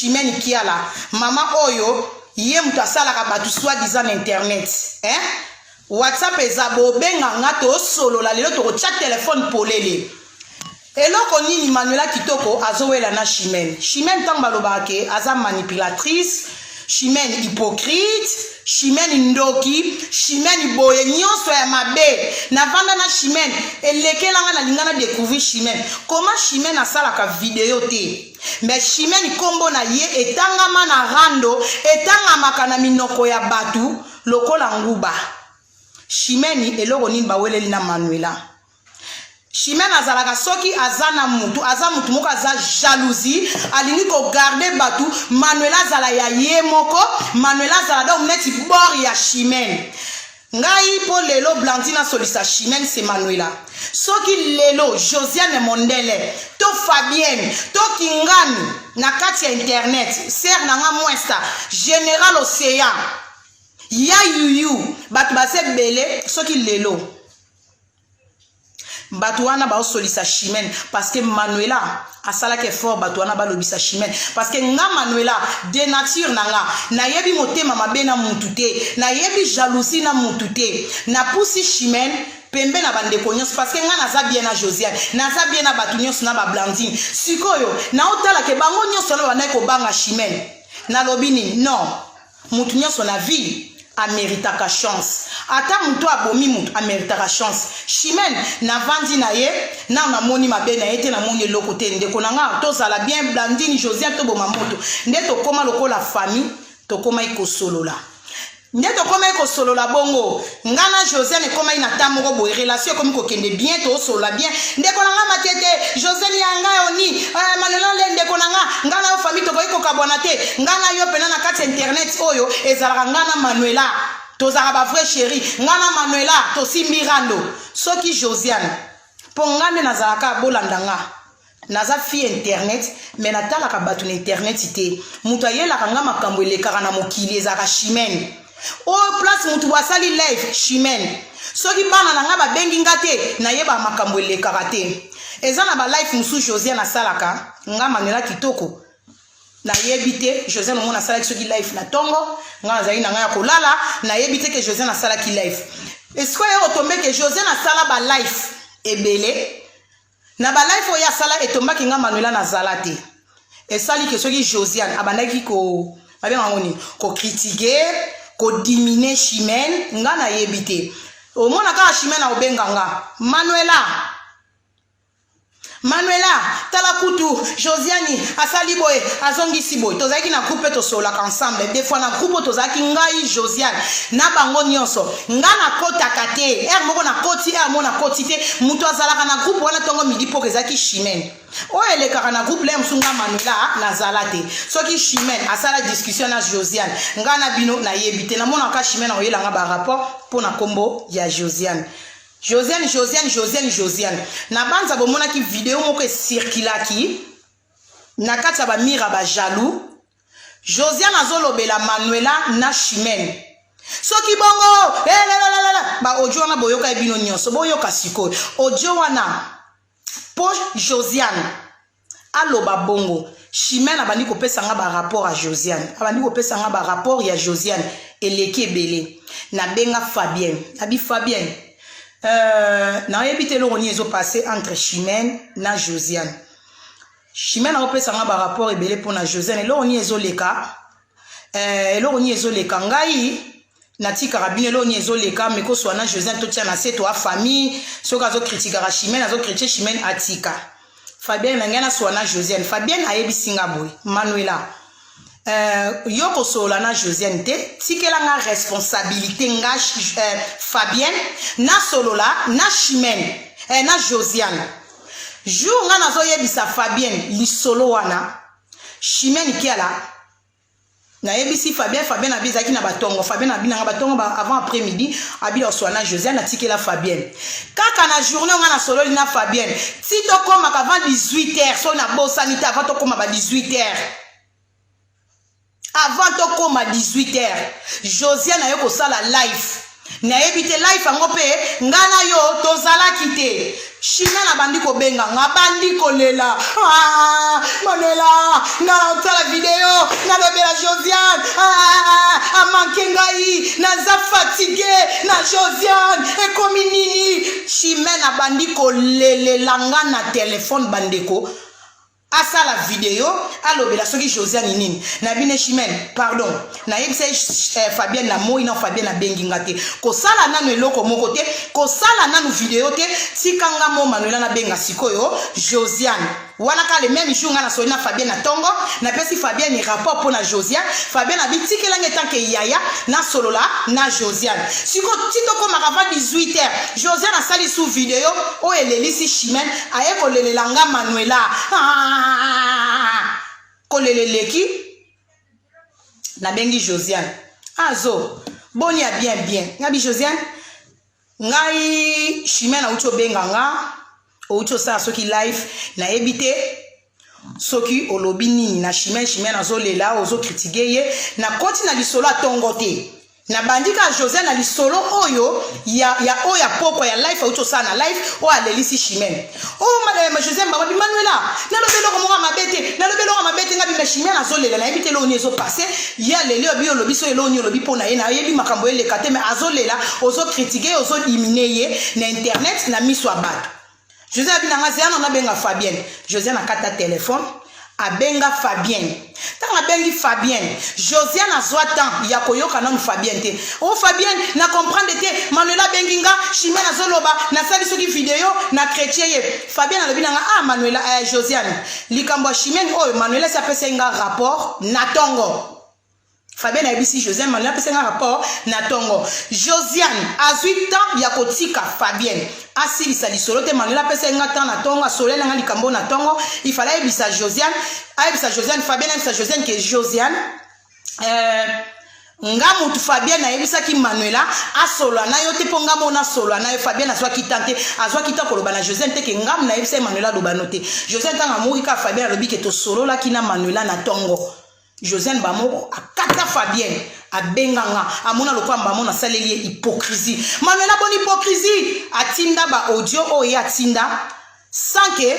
Chimene Kiala, mama oyo ye moto asalaka bato soit disant na internet, hein? WhatsApp eza, bobenga nga tosolola lelo, tokotya telefone polele. Eloko nini Manuela Kitoko azowela na Chimene? Chimene ntango balobaka ke aza manipulatrice, Chimene hypocrite, Chimene ndoki, Chimene boye nyonso ya mabe. Navanda na Chimene, elekela nga nalinga na découvrir Chimene. Comment Chimene asalaka video te? Mais Chimene kombo na ye etangama na rando, etangamaka na minoko ya bato lokola nguba. Chimene eloko nini baweleli na Manuela? Chimene azalaka soki aza na mutu, aza mutu moko aza jalousie, alingi kogarde bato. Manuela azala ya ye moko, Manuela azala donc neti bord ya Chimene. Ngai mpo lelo Blandine asolisa Chimene, se Manuela. Soki lelo Josiane Mondele to Fabienne to Kingani na kati ya internet, ser na nga Mwesta, Général Océan ya yuyu, bato baza ebele. Soki lelo bato wana baosolisa Chimene parce que Manuela asalaki effort, bato wana balobisa Chimene parce que nga Manuela, de nature na nga, nayebi motema mabe na mutu te, nayebi jalousie na mutu te. Napusi Chimene pembe na bandeko nyonso parce que nga naza bien na Josiane, naza bien na bato nyonso, na bablandine. Sikoyo naotala ke bango nyonso wana bandaki kobanga Chimene. Nalobi nini? Non, mutu nyonso na vie ameritaka chance. Ata mutu abomi mutu ameritaka chance. Chimene, navandi na ye nano, namoni mabe na ye te, namoni eloko te. Ndeko na nga, tozala bien. Blandine, Josiane, toboma moto nde tokóma lokola famille. Tokomaki kosolola nde tokomaki kosolola bongo, nga na Josiane ekomaki na ta moko boye, relation ekomi kokende bien, tosolola bien. Ndeko na nga Matete, Josiane ya ngai, oni Manuela nde ndeko na nga, nga na yo famille, tokoki kokabwana te. Nga na yo mpena na kati ya internet oyo ezalaka nga na Manuela tozalaka bavrai chéri. Nga na Manuela tosimbi rando. Soki Josiane, mpo nga nde nazalaka, bolanda nga, naza fille internet, mais natalaka bato na internet te. Moto ayelaka nga makambo elekaka na mokili ezalaka Chimene. Oyo place motu bo asali live, Chimene. Soki bana na nga babengi nga te, nayebaka makambo elekaka te. Eza na balive mosusu Josiane asalaka, nga Manuela Kitoko nayebi te. Josiane, omona asalaki soki live na ntongo, nga nazalaki na ngai ya kolala, nayebi te ke Josiane asalaki live. Esikoyo otombe ke Josiane asala balive ebele. Na balive oyo asala, etombaki nga Manuela nazala te. Esali ke soki Josiane abandaki ko, babenga yango nini, kocritiquer, kodiminuer Chimene, nga nayebi te. Omona kaka Chimene aobenga nga: "Manuela, Manuela, tala kutu Josiani asali boye, azongisi boye." Tozalaki na groupe mpe tosololaka ensemble. Des fois na groupe oyo tozalaki, ngai, Josiane na bango nyonso, nga nakotaka te. Heure moko nakoti, heure moko nakoti te. Moto azalaka na groupe wana ntongo, midi, poko ezalaki Chimene. Oyo elekaka na groupe le mosu, nga Manuela nazala te. Soki Chimene asala discussion na Josiane, nga na bino nayebi te. Namonaka Chimene akoyelanga barapport mpo na nkombo ya Josiane, Josiane, Josiane, Josiane, Josiane. Na banza bomonaki video moko ecirculaki na kati ya bamira bajaloux. Josiane azolobela Manuela na Chimene. Soki bongo eh, baaudio wana boyoka ye bino nyonso, boyoka sikoyo audio wana mpo Josiane aloba bongo. Chimene abandi kopesa nga barapport ya Josiane, abandi kopesa nga barapport ya Josiane eleki ebele. Nabenga Fabienne, nabi: "Fabienne, nayebi te eloko nini ezopasser entre Chimene na Josiane. Chimene akopesa nga barapport ebele mpona Josiane. Eloko nini ezoleka? Eloko nini ezoleka? Ngai natikaka bino, eloko nini ezoleka? Mekoswa na Josiane, totia na se, toa famille. Soki azokritikaka Chimene, azocritiquer Chimene, atika." Fabienne na ngai naswa na Josiane. Fabienne ayebisi nga boye: "Manuela, yo kosolola na Josiane te, tikela nga responsabilité. Nga Fabienne nasolola na Chimene, na Josiane." Jour nga nazoyebisa Fabienne lisolo wana, Chimene Kiala, nayebisi Fabien, Fabien abi ezalaki na batongo. Fabien abi nanga batongo avant après midi, abi oswa na Josiane, atikela Fabienne. Kaka na journée nga nasololi na Fabienne, ti tokomaka avant 18 heures, soki nabosani te, avant tokóma ba 18 heures, avant tokóma 18 heures, Josiane aye kosala live. Nayebi te live yango mpe nga na yo tozalaki te. Chimene abandi kobenga nga, bandi kolela: "Ah, Manuela, nga na otala video." nalobela Josiane ah, amanke ngai naza fatigue na Josiane ekomi nini Chimene abandi kolelela nga na telefone bandeko asala video alobela soki Josiane nini na bine Chimene pardon nayebisa ye eh, Fabienne na moi na Fabienne abengi nga te kosala nanu eloko moko te kosala nanu video te tika nga mo Manuela nabenga sikoyo Josiane wana ka le même jour nga nasoli na Fabienne na tongo napesi Fabienne rapport mpo na Josiane Fabienne abi tikela nga etanke yaya nasolola na Josiane sikoyo ti tokomaka va 18 heures Josiane asali sous video oyo elelisi Chimene aye kolelela nga Manuela ah, kolela eleki nabengi Josiane azo boni ya bien bien ngabi Josiane ngai Chimene auti obenga nga outi osala soki live nayebi te soki olobi nini na Chimene Chimene azolela ozokritike ye nakoti na lisolo ya tongo te nabandi kaka José na lisolo oyo ya, ya oyo ya pokwa ya life auti osala na life oyo alelisi Chimene o oh, madame José mbaba bi Manuela nalobi eloko moko ya mabe te nalobi eloko ya mabe te ngabi me Chimene azolela nayebi te eloko nini ezopasse ye aleli obi olobi so eloko nini olobi mpo na ye nayebi makambo eleka te me azolela ozokritike ye ozodimine ye na internet na miso ya bato José abi na nga zela na nabenga Fabienne. Josiane akata telefone abenga Fabienne. Ntango abengi Fabienne, Josiane azwa temps ya koyoka nanu Fabienne te. Oh Fabienne, na comprendre te, Manuela abengi nga, Chimène azoloba, nasali soki video na chrétien ye. Fabienne alobi na nga ah Manuela eh, Josiane, likambo ya Chimène oyo Manuela esi apesaki nga rapport na tongo. Fabien ayebisi Josiane Manuel apesa nga rapport na tongo. Josiane azwi temps ya kotika Fabienne asilisa lisolo te. Manuel apesa nga temps na tongo, asoleli nga likambo na tongo. Il fallait ayebisa Josiane, ayebisa Josiane, Fabienne ayebisa Josiane que Josiane euh, nga mutu Fabienne ayebisaki Manuela asolola na yo te mpo nga mona asolola na yo. Fabienne azwaki temps te, azwaki temps koloba na Josiane te ke nga nayebisa ye Manuela aloba no te. Josiane ntango amoki kaka Fabienne alobi ke tosololaki na Manuela na tongo. Josiane Bamoko akata Fabienne abenga nga amona lokola mbamo nasaleli ye hypocrisie. Manuela boni hypocrisie atinda ba audio oyo ye atinda sans que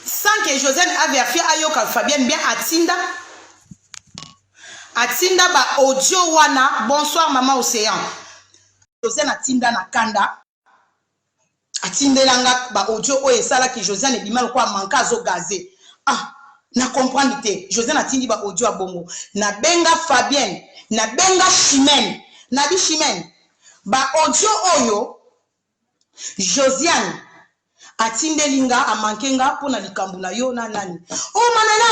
sans que Josiane averifie ayoka Fabienne bien atinda atinda ba audio wana. Bonsoir mama Océan. Josiane atinda na kanda atindela nga ba audio oyo esalaki Josiane ebima lokola manka azo gaze ah na comprendre te Josiane atindi ba audio ya bongo nabenga Fabienne nabenga Chimène nabi Chimène ba audio oyo Josiane atindeli nga amanke nga mpo na likambo na yo na nani oh Manuela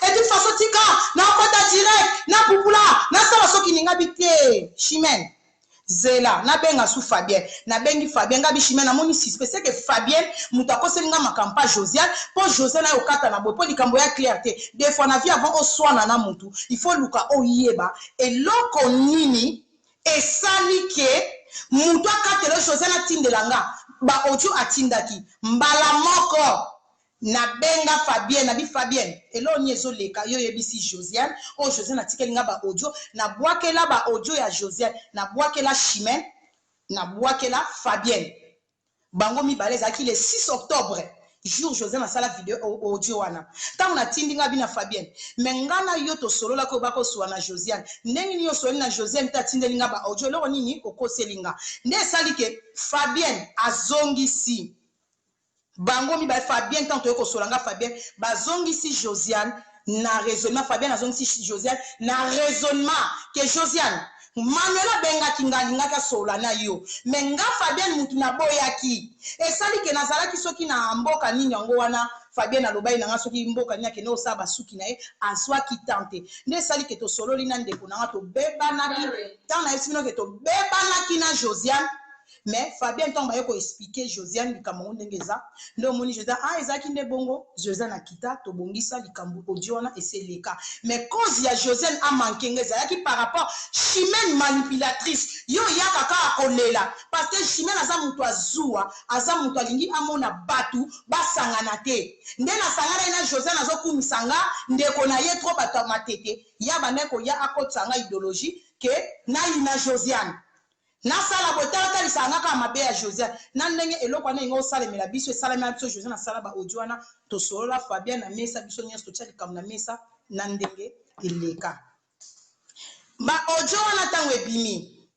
et toute façon tika nakota direct na pupula nasala soki ningabi te Chimène Zela nabenga su Fabien. Nabengi Fabien nga bi Chimène namoni suspect c'est que Fabien mutu akoseli nga makambo pa Josiane po Josiane ayo kata na boye po likambo ya clair te. Des fois na vie avant oswana na mutu il faut luka oyeba eloko nini esali que mutu akatela yo Josiane atindela nga ba audio atindaki mbala moko Na benga Fabienne, na bi Fabienne, eloko nini ezo leka yo oyebisi Josiane, oyo Josiane atikeli nga ba audio, na bwakela ba audio ya Josiane, na bwakela Chimène, na bwakela Fabienne. Bango mibale ezalaki le 6 octobre, jour Josiane asala video audio wana. Tango na tindi nga bi na Fabienne, mais nga na yo tosololaki oyo bako sua na Josiane, ndenge nini osololi na Josiane te atindeli nga ba audio, eloko nini okoseli nga? Nde esali ke Fabienne azongisi Bango mibale Fabien tango toye kosola nga Fabien bazongisi Josiane na raisonnement Fabien azongisi Josiane na raisonnement que Josiane Manuel abengaki nga alingaki asolola na yo mais nga Fabienne mutu naboyaki esali ke nazalaki soki na mboka nini yango wana Fabienne alobaki na nga soki mboka nini akende kosala basuki na ye azwaki temps te nde esali ke tosololi na ndeko na nga tobebanaki ntango nayebisi bino ke tobebanaki na Josiane Mais Fabien tango baye ko expliquer Josiane likambo yango ndenge eza nde omoni Josiane ah ezalaki nde bongo Josiane akita tobongisa likambo audio wana esi eleka mais cause ya Josiane a manque nga ezalaki par rapport Chimène manipulatrice yo oyaka kaka kolela parce que Chimène aza mutu azuwa aza mutu alingi amona batu basangana te nde nasanganaki na Josiane azokumisa nga ndeko na ye trop batu ya matete ye abandaki koya akotisa nga ideologie que nayina Josiane. Nasala boye tala talisaka nga kaka mabe ya Josiane na ndenge eloko wana elingi osalemela biso esalemela biso Josiane asala ba audio wana tosolola Fabien na mesa biso nyonso totia likambo na mesa na ndenge eleka ba audio wana ntango ebimi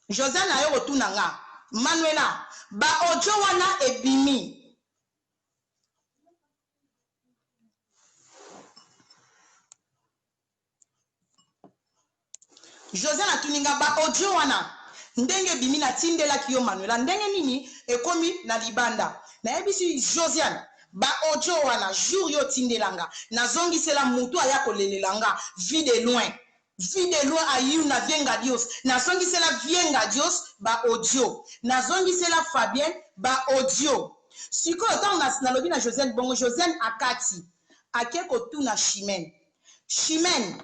Josiane aye kotuna nga Manuela ba audio wana ebimi Josiane atuni nga ba audio wana ndenge ebimi natindelaki yo Manuela ndenge nini ekomi na libanda nayebisi Josiane ba audio wana jour yo otindela nga nazongisela mutu aya kolelela nga vie de loin vie de loin ayuna vie ngadios nazongisela vie ngadios ba audio nazongisela Fabienne ba audio sikoyo ntango nalobi na Josiane bongo Josiane akati ake kotuna Chimène Chimène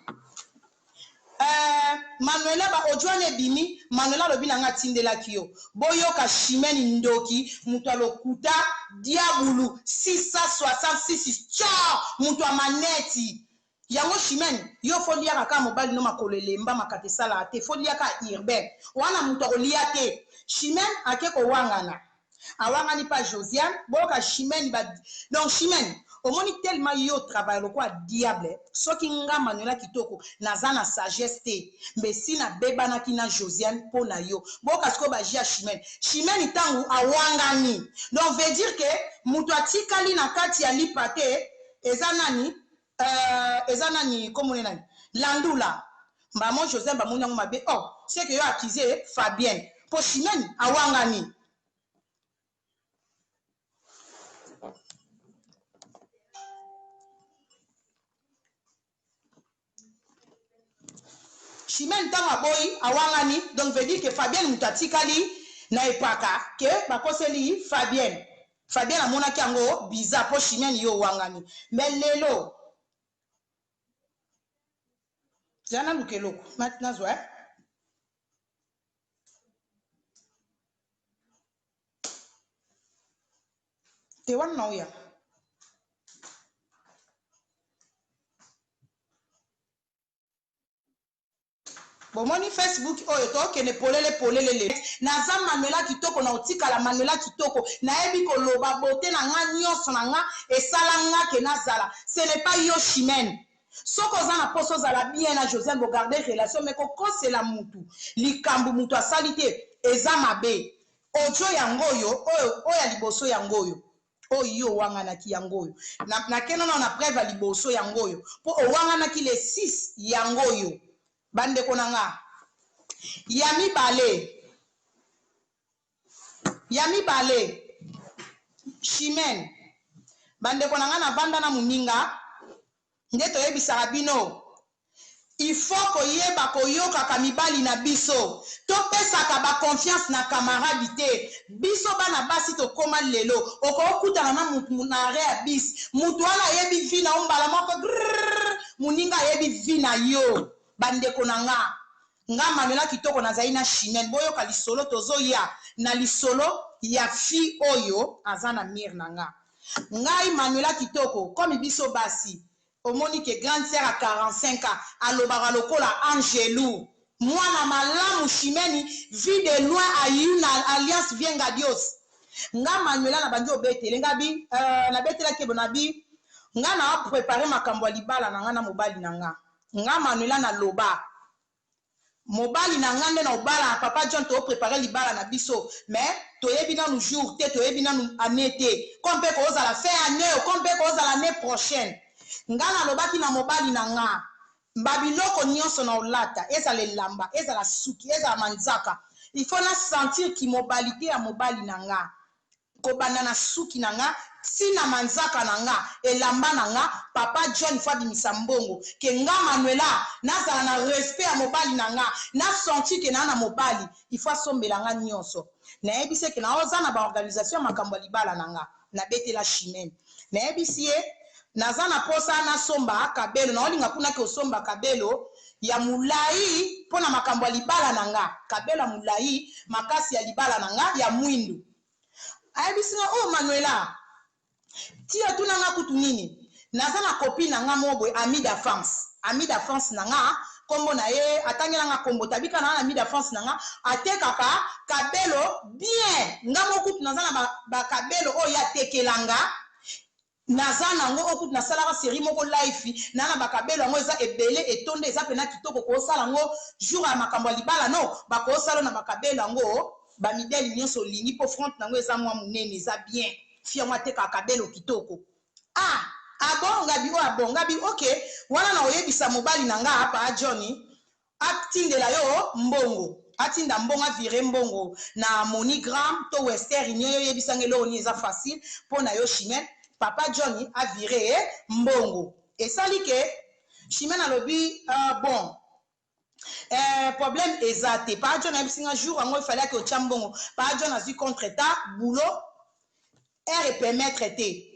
euh, Manuela ba audio wana ebimi Manuela alobi na nga atindelaki yo boyoka Chimène ndoki moto ya lokuta diabulu 666 tchor moto ya maneti yango Chimène yo fo liaka kaka mobali no makolo elemba makata esalaka te fo liaka urbain wana moto akolia te Chimène ake kowangana Awangani pa Josiane, boyoka Chimène ba donc Chimène omoni tellement yo travaille lokola diable soki nga Manuela kitoko naza na sagesse te mbe si nabebanaki na Josiane mpo na yo boyoka sikoyo ba jus ya Chimène Chimène ntango awangani donc veut dire que moto atikali na kati ya lipa te eza nani euh, eza nani komone nani Landula mbamo Josiane bamoni yango mabe oh c'est que yo accuse Fabienne mpo Chimène awangani Chimène ntango aboyi awangani donc veut dire que Fabienne moto atikali na epaka ke bakoseli Fabienne Fabienne amonaki yango bizarre mpo Chimène yo owangani mais lelo zala naluka eloko nazwa eh? Te wana na oya. Bomoni Facebook oyo tokende polele polele lelo. Naza Manuela kitoko na otikala Manuela kitoko. Nayebi koloba beauté na nga nyonso na nga esala nga ke nazala. Ce n'est pas yo Chimène. Soki oza na posa ozala bien na Josiane bo garder relation mais kokosela mutu likambu mutu asali te eza mabe. Audio yango oyo oyo oyo ya liboso yango oyo oyo yo owanganaki yango oyo na nakenda nao na preuve ya liboso yango oyo po owanganaki le 6 yango oyo bandeko na nga ya mibale Ya mibale, Chimène, bandeko na nga navanda na moninga nde toyebisaka bino il faut koyeba koyokaka mibali na biso topesaka ba confiance na camarade te biso bana basi tokoma lelo okokutana na mutu na arret ya bus mutu wana ayebi vie na yo mbala moko grrr moninga ayebi vie na yo bandeko na nga Nga Manuela kitoko nazali na Chimène boyoka lisolo tozoya na lisolo ya fille oyo aza na mur na nga ngai Manuela kitoko comme biso basi omoni ke grande sœur ya 45 ans alobaka lokola angelu mwana malamu Chimène vie de loin ayuna alliance vienga dios nga Manuela na bandi obetele nga bi euh, nabetelaki ebo na bi nga na prepare makambo ya libala na nga na mobali na nga Nga Manuela na loba mobali na nga nde na obala papa John to prepare libala na biso mais toyebi nanu jour te toyebi nanu annee te comme pe kozala fin annee o comme pe kozala annee prochaine nga na lobaki na mobali na nga ba biloko nionso na olata ezala elamba ezala suki ezala manzaka il faut na sentir kimobalite ya mobali na nga Kobanda na suki na nga ti na manzaka na nga, elamba na nga, papa John faut abimisa mbongo que nga Manuela nazala na respect ya mobali na nga, na sentir que naa na mobali, il faut asombela nga nionso. Nayebisi ye que naoza na ba organisation ya makambo ya libala na nga. Nabetela Chimene. Nayebisi ye naza na posa nasomba kabelo, naolinga kuna ke osomba kabelo ya mulayi pona makambo ya libala na nga, kabelo ya mulayi makasi ya libala na nga ya mwindu. Ayebisi nga oh Manuela ti otuna nga kutu nini naza na copine na nga moko boye amie d'enfance amie d'enfance na nga. nkombo na ye, atangela nga nkombo tabika na na mida France na nga, atekaka kabelo bien. Nga moko kutu naza na bakabelo oyo atekela nga, naza nango oyo kutu nasalaka série moko live na na bakabelo yango eza ebele, etonde, eza pena kitoko. Kosala yango jour ya makambo ya libala, no bakosala na bakabelo yango bamidele nyonso olingi, mpo front nango eza mwa monene, eza bien. Fi yango atekaka kabelo kitoko. Ah, abon ngabi oyo, abon ngabi, ok, wana na oyebisa mobali na nga pa Johnny atindela yo mbongo, atinda mbongo, avire mbongo na MoneyGram to Western Union. Yo oyebisanga eloko nini eza facile mpo na yo. Chimene, papa Johnny avire mbongo, esali ke Chimene alobi bon, problème eza te. Papa John ayebisi nga jour yango efalaki otya mbongo. Papa John azwi contretemps, boulot heure epermettre te,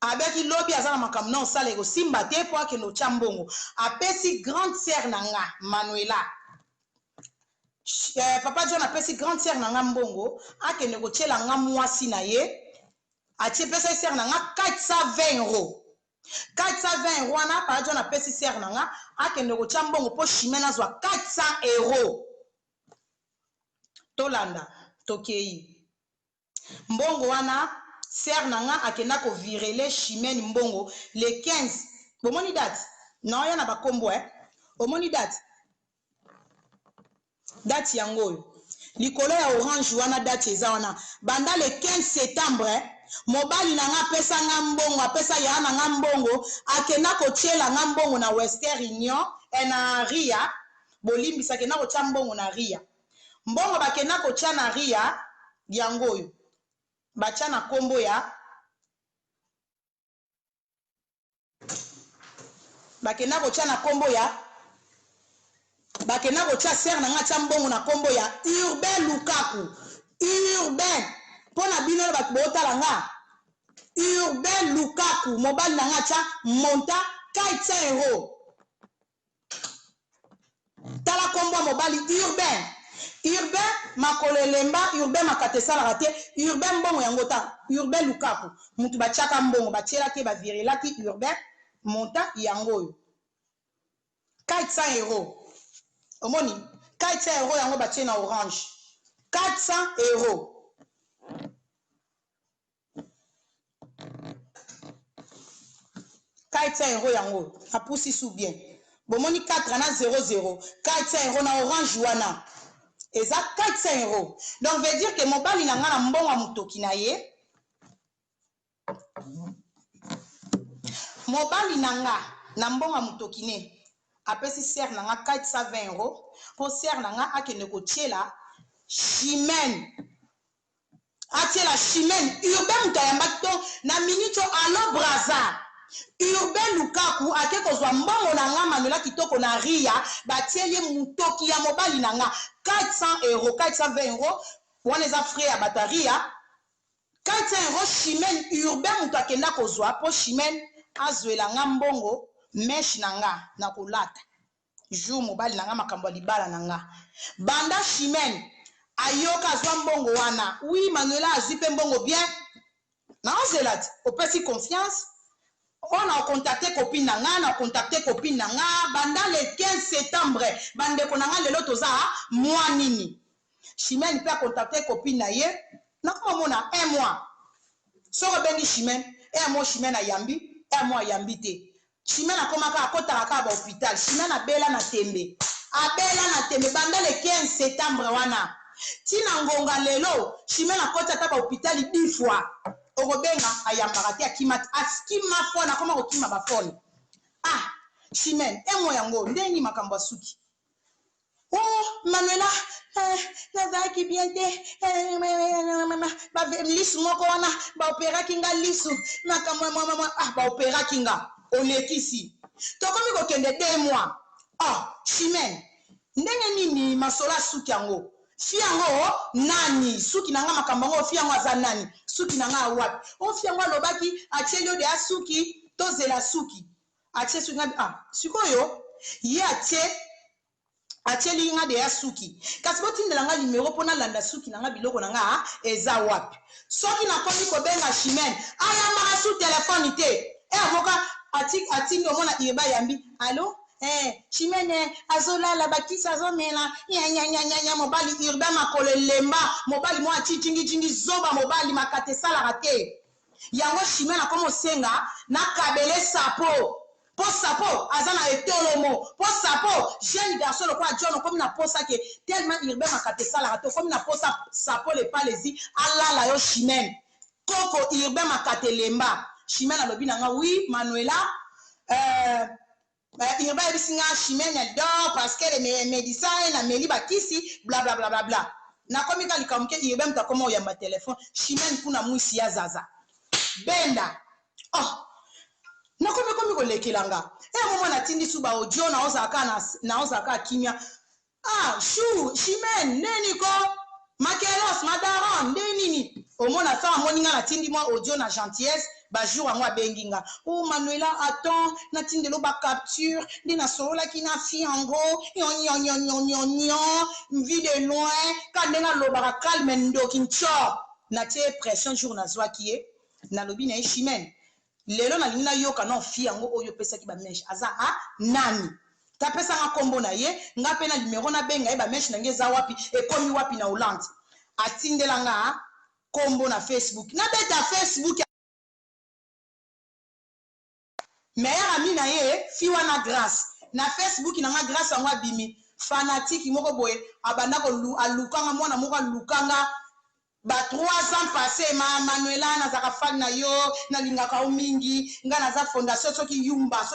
abeki lobi aza na makambo na osala, ekosimba te mpo akende otya mbongo. Apesi grande sœur na nga Manuela, papa John apesi grande sœur na nga mbongo akende kotiela nga mwasi na ye. Atie, pesa sœur na nga 420 euro. 420 euro wana, papa John apesi sœur na nga akende kotya mbongo mpo Chimene azwa 400 euro. Tolanda, tokei mbongo wana, sœur na nga akenda kovirele Chimene mbongo le 15. Bomoni date naoya na bakombo, eh? Omoni date, date yango oyo likolo ya orange wana, date eza wana banda le 15 septembre. Mobali na nga apesa nga mbongo, apesa yaya na nga mbongo, akenda kotiela nga mbongo na Western Union e na Ria. Bolimbisa, akenda kotia mbongo na Ria. Mbongo bakenda kotia na Ria yango oyo batia na nkombo ya, bakenda kotia na nkombo ya, bakenda kotia, sœur na nga atia mbongo na nkombo ya Urbain Lukaku. Urbain, mpo na bino oyo bato bootala nga, Urbain Lukaku, mobali na nga atia montant 400 euro. Tala nkombo ya mobali, Urbain. Urbain makolo elemba, Urbain makata esalaka te. Urbain mbongo yango ta Urbain Lukaku mutu batiaka mbongo, batielaki ye, bavirelaki Urbain montant yango oyo 400 euro. Omoni 400 euro yango batie na orange, 400 euro, 400 euro yango apusi su bien. Bomoni 4 na 00, 400 euro na orange wana eza 400 euro. Donc veut dire que mobali na nga na mbongo ya motoki na ye, mobali na nga na mbongo ya motoki ne apesi sœur na nga 420 euro mpo sœur na nga akende kotiela Chimene, atiela Chimene. Urbain moto ayambaki to na minute oyo. Alo Braza, Urbain Lukaku ake kozwa mbongo na nga Manuela Kitoko na Ria, batieli ye motoki ya mobali na nga 400 euro. 420 euro wana eza frais ya bato ya Ria. 400 euro, Chimene, Urbain moto akenda kozwa mpo Chimene azwela nga mbongo mèche na nga na kolata jour mobali na nga makambo ya libala na nga. Banda Chimene ayoka azwa mbongo wana, oui, Manuela azwi mpe mbongo bien, naozela ti opesi confiance oyo na ocontacte copine na nga, na ocontacte copine na nga banda le 15 septembre. Bandeko na nga, lelo toza mwa nini? Chimene mpe acontacte copine na ye, nakoma mona un mois. Soki obengi Chimene, un mois Chimene ayambi, un mois ayambi te. Chimene akomaka akotaka kaka bahôpital. Chimene abela na tembe, abela na tembe banda le 15 septembre wana ntina ngonga lelo. Chimene akoti ata bahôpital 10 fois, okobenga ayambaka te, akima, akima phone, akoma kokima baphone. Ah, Chimene, emo yango ndenge makambo ya suki. Oh Manuela, nazalaki bien te, lisu moko wana baoperaki nga lisu, makambo ah, baoperaki nga. Olekisi, tokomi kokende 2 mois. Oh Chimene, ndenge nini masolo asuki yango? Fi yango nani? Suki na nga, makambo yango, fi yango aza nani? Suki na nga awapi? O fi yango alobaki atieli yo de asuki, tozela suki, atie suki nga. Ah, sikoyo ye atie, atieli nga deya suki, kasi botindela nga numero mpo nalanda suki na nga, biloko na nga eza wapi. Soki nakomi kobenga Chimene, ayambaka su telefone te. E moka atindi, omona Irba yambi, alo. Eh, Chimene azolala bakisi azomela nyanyanyanya mobali urbain makolo elemba mobali mwa chichingi zoba mobali makata esalaka te. Yango Chimene akomi osenga na kabele sapo po sapo aza na etolomo po sapo jeune garçon lokola John okomi na posa ke tellement urbain makata esalaka te okomi na posa sapo le palezi alala yo Chimene koko urbain makata elemba. Chimene alobi na nga oui Manuela Urbain ayebisi nga Chimene elle dort parce qu'elle est médecin nameli bakisi bla bla bla bla bla. Nakomi ka likambo ke Urbain moto akoma oyamba telefone Chimene kuna mwisi ya zaza benda oh nakomi komi kolekela nga e momo natindi su ba audio naozalaka na kimia. Ah chou Chimene neni ko makelos madaron nde nini omona sa amoni nga natindi mwa audio na gentillesse ba jour yango abengi nga oh Manuela attends natindelo ba capture nde nasololaki na fi yango nyonyonyonyonyo vie de loin ka ndenge alobaka calme ndoki ntsho natie pression jour nazwaki ye nalobi na ye Chimene lelo nalingi nayoka no fi yango oyo opesaki ba mèche aza a nani tapesanga kombo na ye nga mpe na numero nabenga ye ba mèche na nge eza wapi ekomi wapi na Hollande atindela nga kombo na Facebook nabeta Facebook meilleur ami na ye fi wana Grâce na Facebook na nga Grâce yango abimi fanatique moko boye abanda alukanga mwana moko alukanga ba 3 ans passé ma Manuela nazaka fan na yo nalingaka yo mingi nga naza fondation soki yumba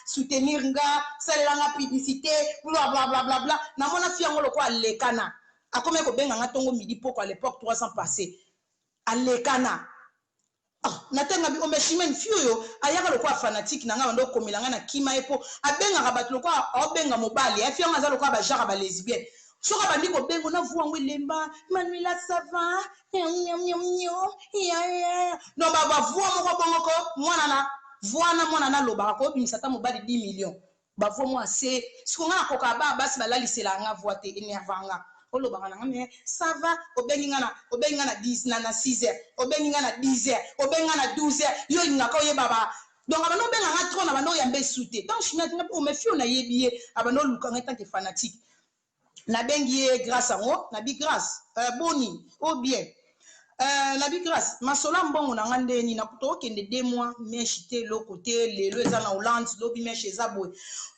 soutenir nga salela nga publicité bla bla bla bla bla namona fi yango lokola alekana akomi kobenga nga tongo midi poko à l'époque 3 ans passé alekana. Ah, natenga bi ombe Chimene fi oyo ayaka lokola fanatique na nga bando okomela nga na kima ye po abengaka bato lokola aobenga mobali ya fi yango aza lokola ba genre ba lesbienne soki abandi kobenga na voix yango elemba Manuela ça va non ba voix moko bongo ko mwana na voix na mwana na lobaka ko bimisa ta mobali 10 millions ba voix mwa se siko nga nakoka ba basi balalisela nga voix te énerva nga olobaka na nga mais ça va obengi nga na 10 na 6 heures obengi nga na 10 heures obengi nga na 12 heures yo olingaka oyeba ba donc abanda obenga nga trop na banda oyamba esu te donc Chimene nga o mais fio nayebi ye abanda oluka nga tant que fanatique nabengi ye Grâce yango nabi Grâce boni o bien nabi Grâce masolo ya mbongo na nga ndeni nakuta okende 2 mois mèche te eloko te lelo eza na Hollande lobi mèche eza boye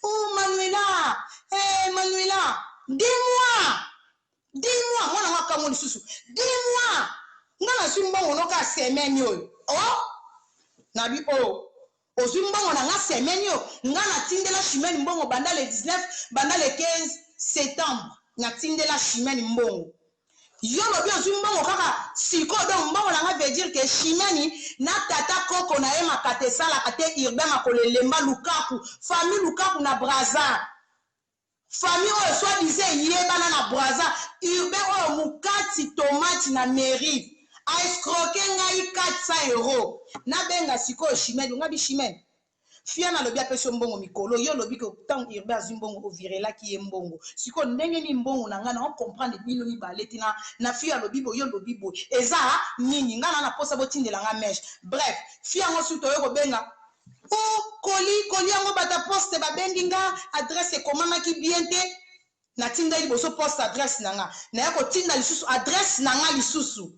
oh Manuela Manuela 2 mois 2 mois mwana nga akamwa lisusu 2 mois nga nazwi mbongo noka semaine oyo oh nabi oh ozwi mbongo na nga semaine oyo nga natindela Chimene mbongo banda le 19 banda le 15 septembre natindela Chimene mbongo yo lobi ozwi mbongo kaka sikoyo donc mbongo na nga veut dire que Chimene na tata koko na ye makata esalaka te urbain makolo elemba Lukaku famille Lukaku na Brazza famille oyo soit disait yebana na Brazza urbain oyo mukati tomate na mairie a escroquer ngai 400 euros nabenga sikoyo Chimene ngabi Chimene fia nalobi apesi yo mbongo mikolo yo lobi ke ntango urbain azwi mbongo ovirelaki ye mbongo sikoyo ndenge nini mbongo na ngai na comprendre bino mibale te na fia alobi boye yo lobi boye eza nini ngai na naposa botindela nga mèche bref fia yango suki toye kobenga o koli yango bata poste babengi nga adresse ekomamaki bien te natindaki liboso poste adresse na nga naya kotinda lisusu adresse na nga lisusu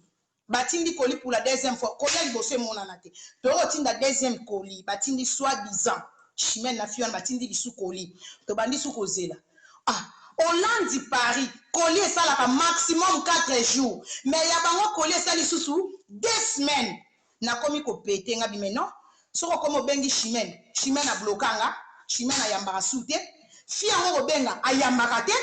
batindi koli pour la deuxième fois koli ya liboso emonana te tokotinda deuxième koli batindi soi-disant Chimene na fi wana batindi lisu koli tobandi su kozela ah Hollande Paris koli esalaka maximum 4 jours mais ya bango koli esali lisusu 2 semaines nakomi kopete nga bime non soko komo obengi Chimene Chimene ablokanga Chimene ayambaka su te fi yango kobenga ayambaka te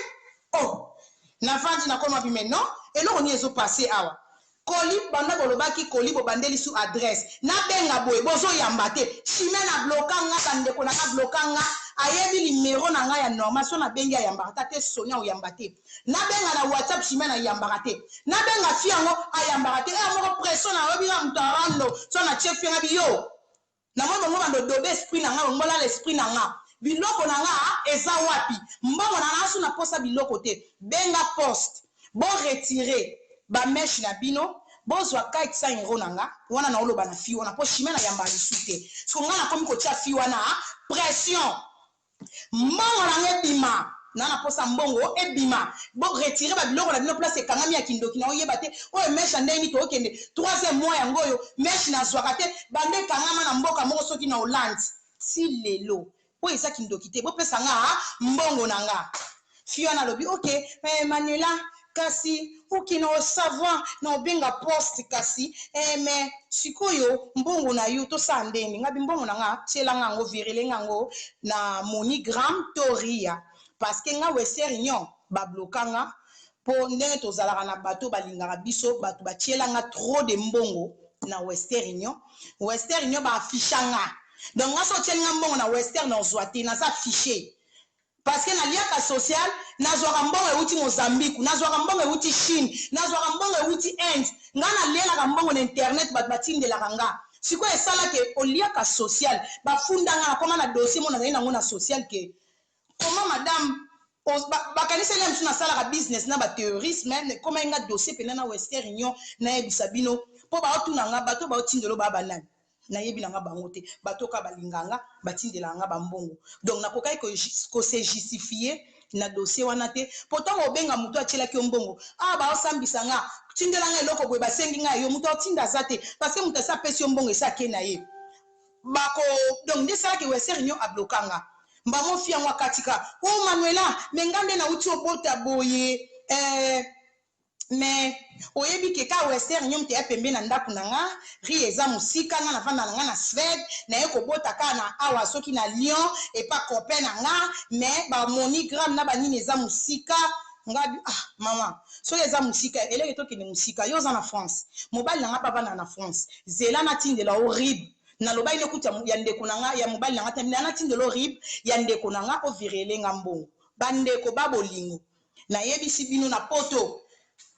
oh navandi nakoma bime non eloko nini ezopase awa koli banda bolobaki koli bobandeli su adresse nabenga boye bozoyamba te Chimene ablokanga bandeko na nga blokanga ayebi numero na nga ya normal so nabengi ayambaka te Sonia oyamba te nabenga na WhatsApp Chimene ayambaka te nabenga fi yango ayambaka te eya moko pression nayobi nga moto arando so na tie fi nga bi yo namoni bango bando dobe esprit na nga bango lala esprit na nga biloko na nga eza wapi mbongo na nga so naposa biloko te benga poste bo retirer ba mèche na bino bozwa 400 euro na nga wana na oloba na fi wana po Chimene ayambaka lisu te siko nga nakomi kotia fi wana pression. Mbongo na nga ebima na na posa mbongo ebima bo retire ba biloko na bino place ekangami ya kindoki na oyeba te oyo meche ya ndenge nini tookende troisième mois yango oyo meche nazwaka te banda ekangama na mboka moko soki na Hollande ti lelo oyo eza kindoki te bopesa nga mbongo na nga fille wana alobi ok eh, Manuela kasi ok na savoir na obenga poste kasi eh, mais sikoyo mbongo na yo tosala ndeni ngabi mbongo na nga tiela nga yango virele nga yango na MoneyGram to Ria parce que nga Western Union ba bloka nga po ndenge tozalaka na bato balingaka biso bato batiela nga trop de mbongo na Western Union. Western Union ba afficha nga donc nga so otieli nga mbongo na Western ozwa te naza affiche Parce que naliaka social, nazwaka mbongo ewuti Mozambique, nazwaka mbongo ewuti Chine, nazwaka mbongo ewuti Inde. Nga nalielaka mbongo na internet batu batindelaka nga. Sikoyo esala ke oliaka social, bafunda nga nakoma na dossier moko nazali nango na social ke comment madame bakaniseli nga mosusu nasalaka business na ba terrorisme, ekomaki nga dossier pena na Western Union nayebisa bino po baotuna nga bato baotindelo ba banani. Nayebi na nga bango te, bato oyo kaka balingaka nga, batindelaka nga ba mbongo. Donc nakokaki ko se justifier na dossier wana te, po tango obenga mutu oyo atielaki yo mbongo, ah baosambisa nga, tindela nga eloko boye, basengi nga yo, mutu akotinda aza te, parce que mutu asi apesi yo mbongo esi ake na ye. Bako donc nde esalaki Western Union a bloqua nga. Mbamo fille yango akati ka, oh Manuela, mais nga nde nawuti obota boye eh. Mais oyebi ke ka western union te ya pembe na ndaku na nga, ria eza musika, nga navanda na nga na Suède, naye kobota kaka na awa soki na Lyon epa copain na nga, mais ba MoneyGram na ba nini eza musika, nga bi ah maman soki eza musika eleke tokende musika, yo oza na France, mobali na nga pe avandaka na France, zela natindela yo rib, nalobaki no kutu ya ndeko na nga ya mobali na nga te, natindela yo rib ya ndeko na nga o virele nga mbongo, ba ndeko ba bolingo. Nayebisi bino na poto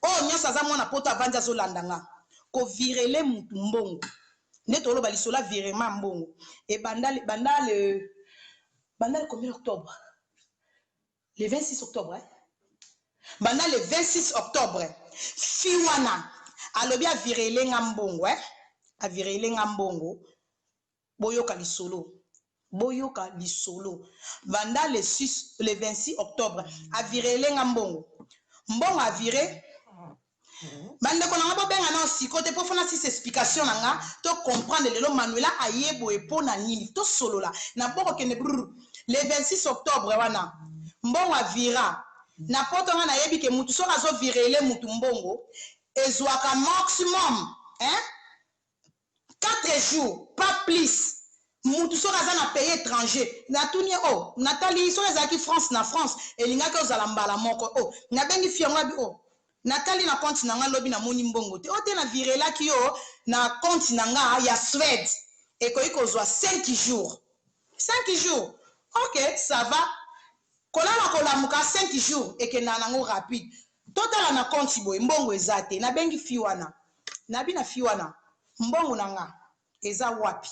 oyo nionso aza mwana poto avandi azolanda nga ko virele mutu mbongo nde toloba lisolo ya virement ya mbongo ebanda banda le banda le combien octobre le 26 octobre hein? Banda le 26 octobre fi wana alobi avirele nga mbongo eh? Avirele nga mbongo. Boyoka lisolo boyoka lisolo banda le 6 le 26 octobre a virele nga mbongo mbongo a vire bandeko na nga bobenga nao siko te po fona sisa explication na nga to comprendre lelo Manuela aye boye po na nini tosolola na boko kende brr le 26 octobre wana mbongo a vira na poto nga nayebi ke mutu soki azo virele mutu mbongo ezwaka maximum hein 4 jours pas plus mutu soki aza na pays etranger natuni ye oh natali soki ezalaki France na France elingaki ozala mbala moko oh nabengi fille yango abi oh natali na compte na nga lobi namoni mbongo te oh te na virelaki yo na compte na nga ya Suède ekoki kozwa 5 jours 5 jours ok ça va Kolala kolamuka 5 jours ekendaka nango rapide totala na compte boye mbongo eza te nabengi fille wana nabi na fille wana mbongo na nga eza wapi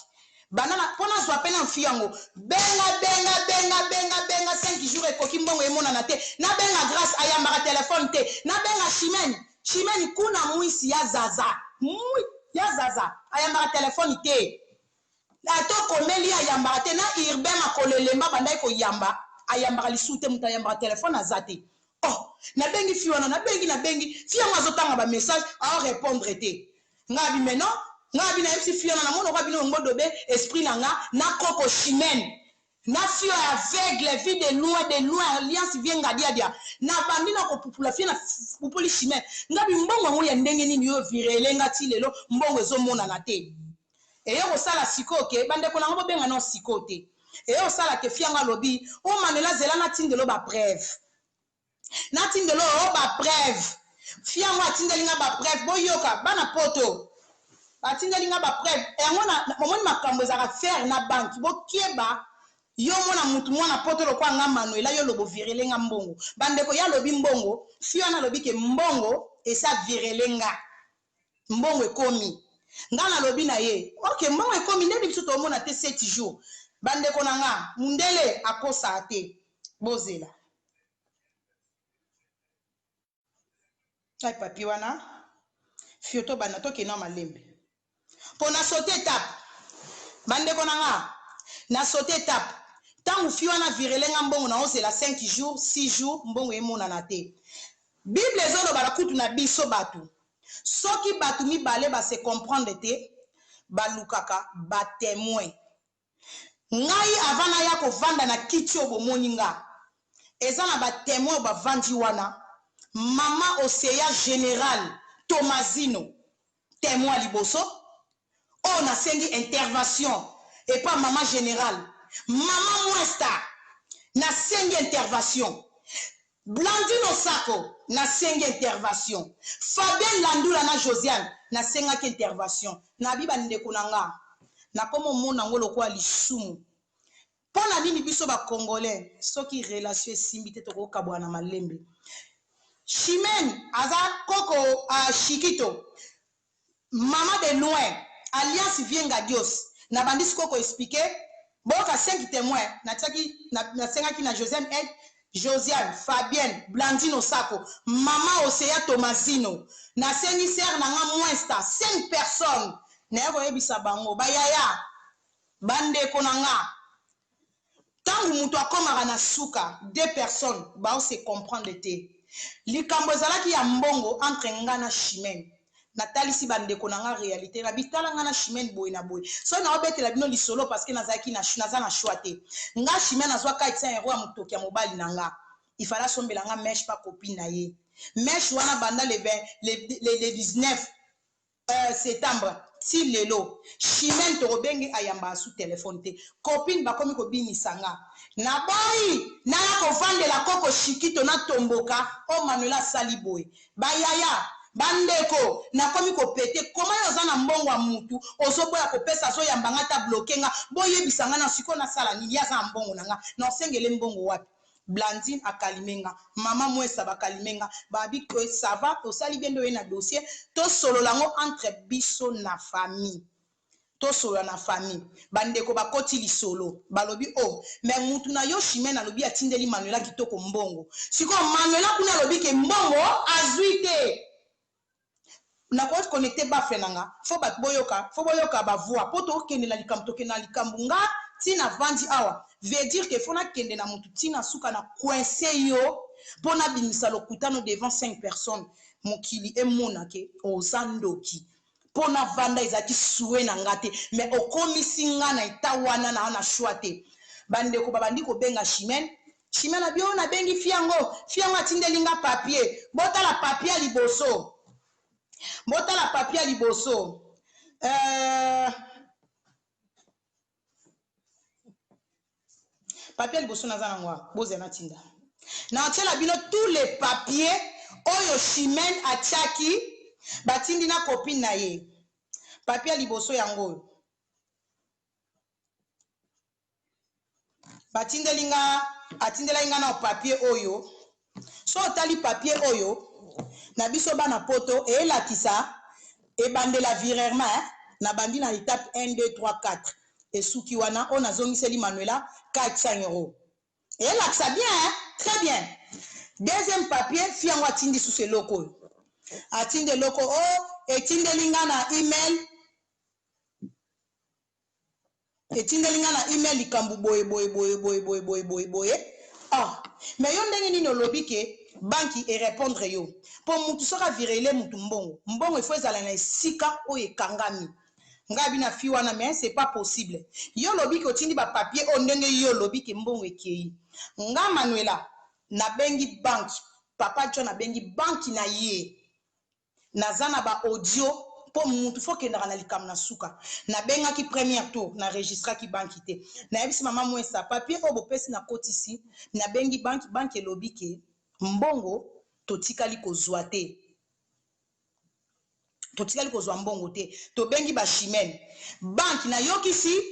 banda na po nazua pe nanu fille yango benga benga benga benga benga 5 jours ekoki mbongo emonana te nabenga grace ayambaka telephone te nabenga chimene chimene kuna muisi ya zaza mui ya zaza ayambaka telephone te Ata okomeli ye ayambaka te na urbain makolo elemba abandaki koyamba ayambaka lisusu te mutu ayambaka telephone aza te oh nabengi fille wana nabengi nabengi fille yango azotanga ba message ao repondre te nga abi mais non nga abi nayebisi fille wana namoni lokola bino bongo dobe esprit na nga na koko chimene na fille oyo aveugle vie de loin de loin alliance vie ngadiadia nabandi na kopupula fille na pupuli chimene nga bi mbongo yango ya ndenge nini yo virele nga ti lelo mbongo ezomonana te Eye kosala sikoyo ke bandeko na nga bobenga nao sikoyo te. Eye kosala ke fille yango alobi oh Manuela zela natindelo ba preuve. Natindelo ba preuve. Fille yango atindeli nga ba preuve boyoka bana poto batindeli nga ba preuve yango na omoni makambo ezalaka faire na banque bokeba yo mona mutu mwana poto lokola nga Manuela yo lobo virele nga mbongo bandeko ye alobi mbongo fille wana alobi ke mbongo esi avirele nga Mbongo ekomi. Nga nalobi na ye, ok mbongo ekomi nde biso tomona te 7 jours. Ba ndeko na nga, mundele akosaa te. Bozela. Ay papier wana fio tobanda tokende na malembe. Po na saute etape. Ba ndeko na nga, na saute etape. Ntango fi wana virele nga mbongo, naozela 5 jours, 6 jours, mbongo emonana te. Bible ezoloba na kutu na biso bato, soki bato mibale ba se comprendre te, balukaka ba témoin. Ngai avant naya kovanda na kiti oyo bomoni nga, eza na ba témoin oyo bavandi wana. Mama Oseya Général Tomazino, témoin liboso oyo nasengi intervention epa mama général. Mama Mwesta, nasengi intervention. Blandine Osako, nasengi intervention. Fabien Landula na Josiane, nasengaki intervention. Nabi bandeko na nga, nakoma omona yango lokola lisumu. Mpo na nini biso bacongolais, soki relation esimbi te, tokokabwana na malembe? Chimene aza koko Shikito, mama de loin, alliance Vienga Dios. Nabandi sikoyo koexpliquer. Boyoka, 5 témoins natiaki, nasengaki na Josiane Ed, Josiane, Fabienne, Blandine Osako, mama Oseya Tomazino, nasengi sere na nga Mwesta, 5 personnes. Naye koyebisa bango, bayaya, bandeko na nga, ntango moto akomaka na suka, deux personnes baose comprendre te. Likambo ezalaki ya mbongo entre nga na Chimene. Natalisi bandeko na nga réalité, na bitala nga na Chimene boye na boye. Soki naobetela bino lisolo, parce que nazalaki na, naza na choix te. Nga Chimene azwa 400 euro ya motoki ya mobali na nga, ifale asombela nga mèche pa copine na ye. Mèche wana banda le, 20, le 19 septembre ti lelo, Chimene tokobenge, ayambaka su telefone te. Copine bakomi kobinisa nga. Naboyi naya kovandela koko Shikito, natomboka o Manuela asali boye. Bayaya, bandeko, nakomi kopete koma yo oza na mbongo ya mutu, ozoboya kopesa, azoyamba nga ta bloquer nga. Boyebisa nga na sikoyo nasala nini? Ye aza na mbongo na nga, na osengele mbongo wapi? Blandine akalime nga, mama Mwesa bakalime nga, babi que ça va, tosali bien nde oye na dossier, tosolola yango entre biso na famille. Tosolola na famille. Bandeko bakoti lisolo, balobi: "O oh, mais mutu na yo Chimene alobi atindeli Manuela Kitoko mbongo." Sikoyo Manuela kuna alobi ke mbongo azwi te. Nakoki connecter baffle na nga, fo bato boyoka, fo boyoka bavoix, mpo tokende na likambo. Tokende na likambo. Nga ntina vandi awa veut dire ke fo nakende na motu ntina suka na coince yo, mpo nabimisa lokutano devant 5 personnes, mokili emona ke oza ndoki. Mpo navanda ezalaki sue na nga te, mais okomisi nga na eta wana na choix te. Bandeko babandi kobenga Chimene. Chimene abi oyo nabengi fi yango, fi yango atindeli nga papier. Botala papier ya liboso, botala papier ya liboso. Papier ya liboso naza nango, bozela natinda, natiela bino tous les papiers oyo Chimene atiaki, batindi na copine na ye. Papier ya liboso yango oyo batindeli nga, atindelaki nga na papier oyo. So otali papier oyo na biso bana poto, eyelakisa ebandela virement na bandi na étape 1, 2, 3, 4, esuki wana oyo nazongiseli Manuela 400 euro. Eyelakisa bien, hein? Très bien. Deuxième papier, fi yango atindi susu eloko oyo, atindi eloko oyo, etindeli nga na email, etindeli nga na email likambo boye boye boye boye boye boye boye boye. Ah, mais yo ndenge nini olobi ke banki erépondre yo? Mpo mutu soki avirele mutu mbongo, mbongo ifo ezala na esika oyo ekangami. Ngai bina fi wana, mais c'est pas possible. Yo olobi ke otindi bapapier oyo, ndenge yo olobi ke mbongo ekei? Nga Manuela nabengi banki, papa John abengi banki na ye, naza na baaudio, mpo mutu fo okendaka na likambo na suka. Nabengaki première tour, naregistraki banki te. Nayebisi mama Mwesa, papier oyo bopesi, nakotisi, nabengi banki, banki elobi ke mbongo totikali kozwa te, totikali kozwa mbongo te. Tobengi bachimene, banki. Nayokisi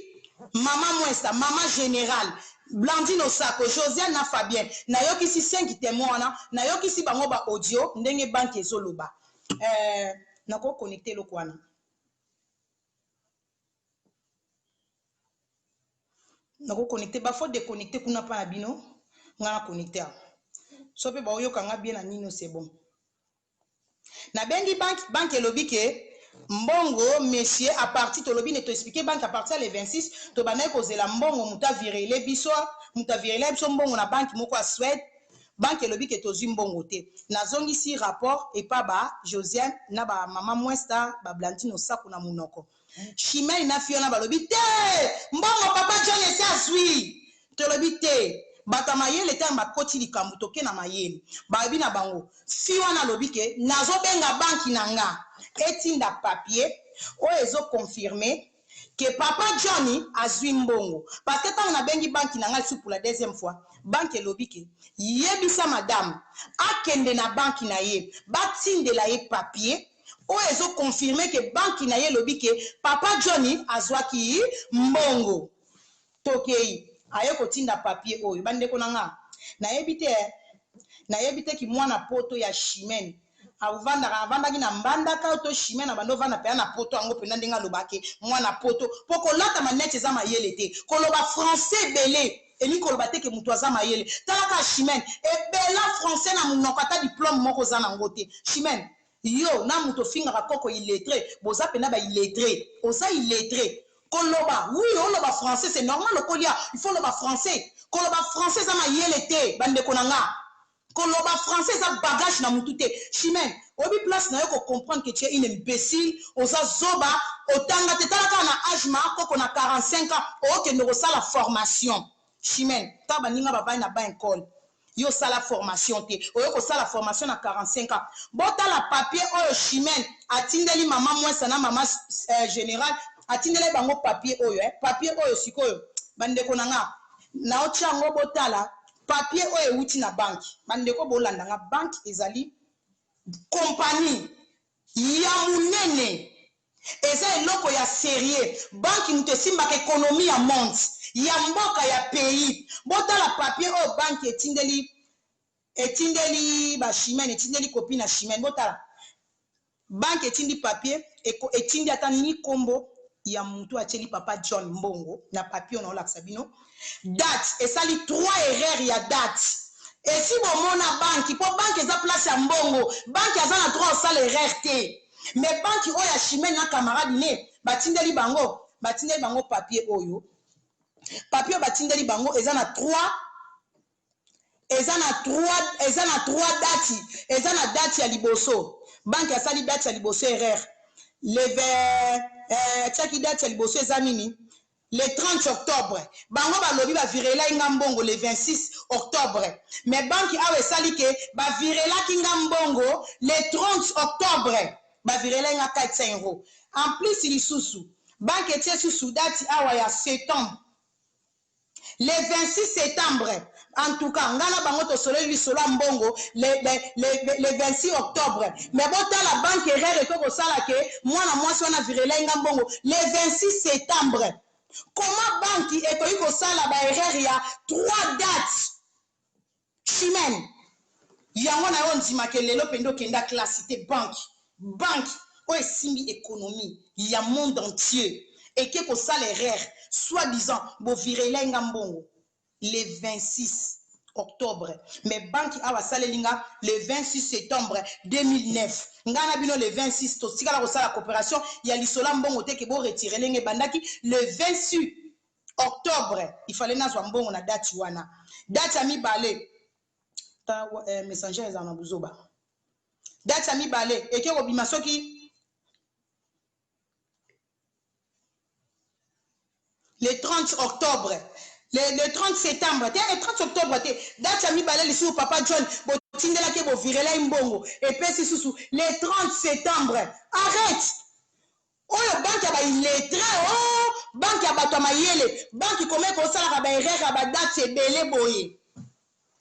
mama Mwesa, mama général Blandine Osako, Josiane na Fabien, nayokisi 5 témoin wana, nayokisi bango baaudio ndenge banki ezoloba. Nakoconnecter eloko wana, nakoconnecter, bafo déconnecter kuna mpa na bino, nga na connecter awa so mpe baoyoka nga bien na nino. C'est bon. Nabengi banque, banque elobi ke mbongo, monsieur, à partir, tolobi ne toexpliquer banque, à partir ya le 26 tobandaki kozela mbongo, moto avirele biso. Moto avirela biso mbongo na banque moko ya Suède, banque elobi ke tozwi mbongo te. Nazongisi rapport epa ba Josiane na ba mama Mwesta, ba Blandine Osako na monoko. Chimène na Fiona balobi te, mbongo papa John esi azwi. Tolobi te, bato ya mayele ntango bakoti likambo toke na mayele. Balobi na bango, fi wana alobi ke nazobenga banki na nga etinda papier oyo ezo confirmer que papa John azwi mbongo. Parce que ntango nabengi banki na nga lisusu pour la deuxième fois, banki elobi ke yebisa madame akende na banki na ye batindela ye papier oyo ezo confirmer que banki na ye elobi ke papa John azwaki mbongo. Tokeyi, aye kotinda papier oyo. Bandeko na nga, nayebi te eh, nayebi te ki mwana poto ya Chimène avandaka, avandaki na Mbandaka to Chimène abanda ovanda pena na poto yango pena ndenge alobaka ke mwana poto, po kolata maneti eza mayele te, koloba français ebele elingi koloba te ke mutu aza mayele. Tala kaka Chimène, ebela français na munoko ata diplome moko oza nango te. Chimène, yo na mutu ofingaka koko illettre, boza pena ba illettre, oza illettre. Koloba oui oloba français c'est normal okolia il faut oloba français koloba français eza mayele te ba ndeko na nga koloba français eza bagage na mutu te chimène oyebi place nayo ko comprendre que tu es une imbecile oza zoba otanga te tala kaka na age ma koko na 45 ans okende kosala formation chimène tala baninga bavandi na ba ecole Yo osala formation te, oye kosala formation na 45 ans. Botala papier oyo Chimène atindeli mama Mwesa na mama general, atindelaki bango papier oyo eh, papier oyo sikoyo ba ndeko na nga naotia yango botala papier oyo ewuti na banque. Ba ndeko bolanda nga, banque ezali compagnie ya munene. Eza eloko ya serieux banque mutu esimbaka economie ya monde ya mboka ya pays botala papier oyo banque etindeli etindeli ba chimene etindeli copie na chimene botala banque etindi papier etindi ata ni kombo ya mutu atieli papa John mbongo na papier oyo naolakisa bino date esali 3 erreur ya date esi bomona banque po banque eza place ya mbongo banque aza na droit osala erreur te Mais banque oyo ya Chimène na camarade ne batindeli bango batindeli bango papier oyo papier oyo batindeli bango eza na 3 eza na 3 eza na 3 date eza na date ya liboso banque asali date ya liboso erreur le eh, atiaki date ya liboso eza nini Le 30 octobre bango balobi ba virelaki nga mbongo le 26 octobre mais banque awa esali ke ba virelaki nga mbongo le 30 octobre ba virelaki nga 400 euros en plus lisusu banque etie susu date awa ya septembre le 26 septembre en tout cas nga na bango tosololi lisolo ya mbongo le, le, le, le 26 octobre mais botala banque erreur ekoki kosala ke mwana mwasi wana virelai nga mbongo le 26 septembre comment banque ekoki kosala ba erreur ya 3 dates Chimène yango na yo ondima ke lelo pende okenda classe te banque banque oyo esimbi economie ya monde entier eke kosala erreur soit disant bo virelai nga mbongo le 26 octobre mais banque awa asaleli nga le 26 septembre 2009 nga na bino le 26 totikala kosala cooperation ya lisolo ya mbongo te ke bo retirele nga ebandaki le 26 octobre il fallait nazwa mbongo na date wana date ya mibale ta eh, messenger ezala na buzoba date ya mibale eke kobima soki le 30 octobre le 30 septembre te le 30 octobre te date ya mibale lisusu papa John botindelaki bovirelaki mbongo epesi susu le 30 septembre arrête Oyo banque ya ba illettres oh banque ya bato ya mayele banque comment ekosalaka ba erreur ya ba dates ebele boye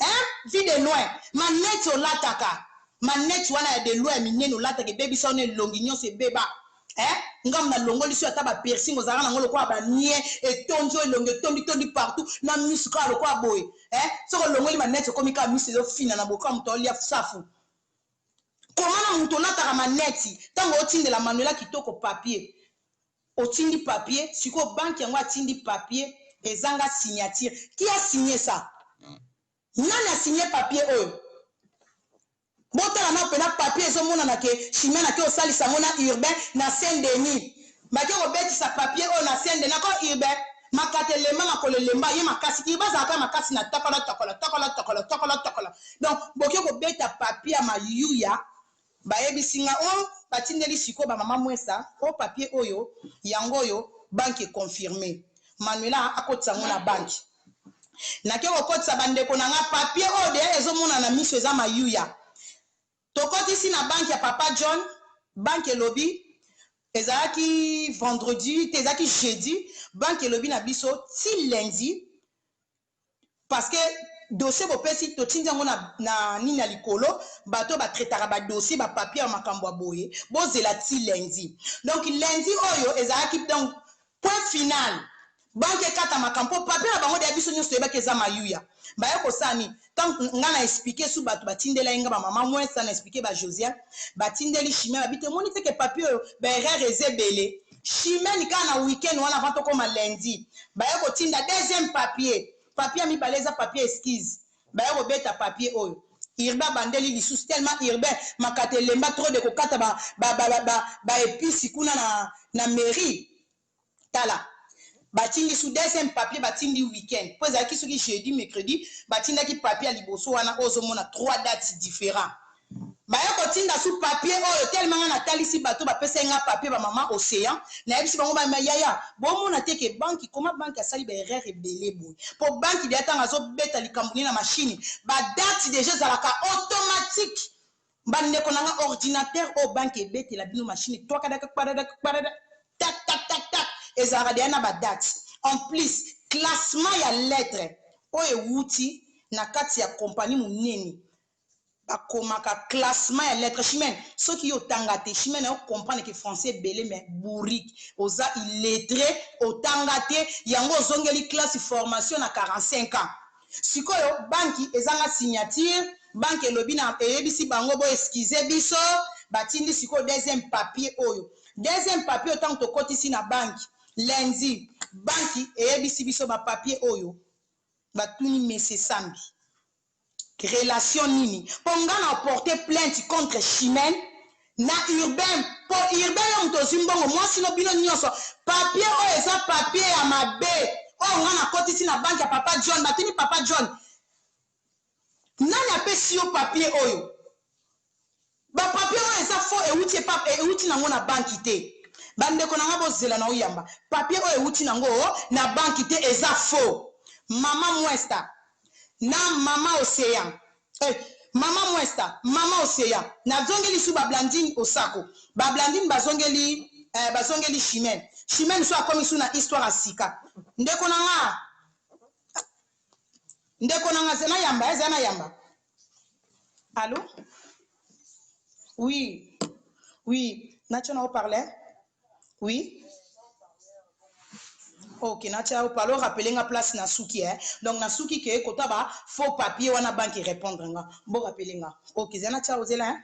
hein vie de loin maneti olataka maneti wana ya de loin ya minene olataka ebebisa yo na elongi nyonso ebeba hein ngambo na longoli so ata ba piercing ozalaka nango lokola ba nie etondi yo elongi etondi tondi partout na misu kaka lokola boye hein soki olongoli maneti okomi kaka misu ezofina na boka moto olia safu Koma na mutu olataka maneti tango otindela Manuela kitoko papier otindi papier sikoyo banque yango atindi papier ezanga signature qui a signe ça nani a signe papier oyo botala nao pena papier ezomonana ke Chimène ake osalisa yango na urbain na Saint Denis bake kobetisa papier oyo na Saint Denis ako urbain. Makata elemba, makolo elemba ye makasi. Urbain azalaka makasi na tokola tokola tokola tokola tokola tokola. Donc boke kobeta papier ya mayuya, bayebisi nga o oh, batindeli sikoyo ba mama Mwesa o oh, papier oyo yango oyo banque econfirme. Manuela akotisa yango na banque. Nake kokotisa, bandeko na nga, papier oyo deya ezomonana na miso eza mayuya. Tokotisi na banque ya papa John, banque elobi, ezalaki vendredi te, ezalaki jeudi, banque elobi na biso ti lundi, parce que dossier bopesi, totindi yango na nini ya likolo, bato batraitaka badossier, bapapier ya makambo ya boye, bozela ti lundi. Donc lundi oyo ezalaki donc point final, banque ekata makambo, mpo papier na bango deya biso nyonso toyebaki eza mayuya. Baye kosala nini? Ntango nga na expliquer su bato batindela ye nga, bamama Mwesa, na expliquer bajosiane, batindeli Chimene, babi te omoni teke papier oyo baerreur eza ebele. Chimene kaka na weekend wana, avant tokóma lundi, baye kotinda deuxième papier. Papier ya mibale eza papier excuse. Baye kobeta papier oyo, Urbain abandeli lisusu, tellement Urbain makata elemba trop de kokata baepisi kuna na mairie. Tala, batindi su deuxième papier, batindi weekend, mpo ezalaki soki jeudi, mercredi batindaki papier ya liboso wana oyo ozomona trois dates différents. Baye kotinda su papier oyo, tellement nga natalisi bato bapesai nga papier, bamama Océan, nayebisi bango bama yaya, bomona te ke banque koma, banque asali baerreur ebele boye? Mpo banque deya ntango azobeta likambo nini na machine, badate déjà ezalaka automatique. Bandeko na nga, ordinateur oyo banque ebetela bino machine, twakadaka kpadada kpadada, tak tak tak tak, ezalaka deya na badate. En plus, classement ya lettre oyo ewuti na kati ya compagnie monene, bakomaka classement ya lettre. Chimene, soki yo otanga te, Chimene, yo comprendre ke français ebele, mais bourrique, oza illettré, otanga te, yango ozongeli classe formation na 45 ans. Sikoyo banque ezanga signature, banque elobi na eyebisi bango boexcuser biso, batindi sikoyo deuxième papier oyo. Deuxième papier oyo, ntango tokotisi na banque lundi, banque eyebisi biso bapapier oyo. Batuni mese Sambi relation nini, mpo nga na porter plainte contre Chimene na Urbain, mpo Urbain yo moto ozwi mbongo mwasi no bino nyonso. Papier oyo eza papier ya mabe oyo nga nakotisi na banque ya papa John. Batuni papa John: nani apesi yo papier oyo? Bapapier oyo eza faux, euti epa, euti nango na banque te. Bandeko na nga, bozela na oyamba, papier oyo euti nango na banque te, eza faux. Mama Mwesta na mama Océan, mama Mwesta, mama Océan, nazongeli su bablandine Osako, bablandine bazongeli, bazongeli Chimene. Chimene so akomi su na histoire ya sika. Ndeko na nga, ndeko na nga, nayamba, eza nayamba. Allo, oui, oui, natia na haut-parleur. Oui, ok, natia haut-parleur. Rappeler nga place na suki, eh? Donc na suki ke kota ba faux papier wana, banque répondre nga, bo rappeler nga. Ok, eza natia, ozela, hein?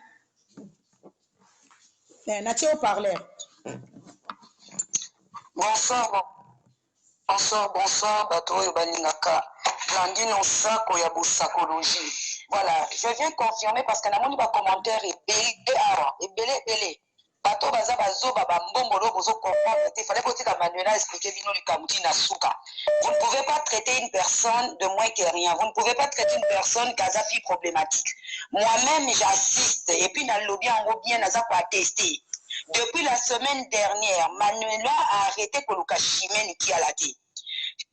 Eh, natia haut-parleur. Bonsoir, bonsoir, bonsoir, bato oyo balingaka Blandine Osako ya bosakologie. Voilà, je viens confirmer parce que namoni bacommentaire ebele awa, ebele ebele. Bato baza bazoba, bambombolo, bozo comprendre te. Fallait botika Manuela expliquer bino likambo ntina suka. Vous ne pouvez pas traiter une personne de moins que rien. Vous ne pouvez pas traiter une personne kaza fille problématique. Moi-même, j'assiste et puis nalobi yango bien, naza koattester. Depuis la semaine dernière, Manuela a arrêté koluka Chimene Kiala te.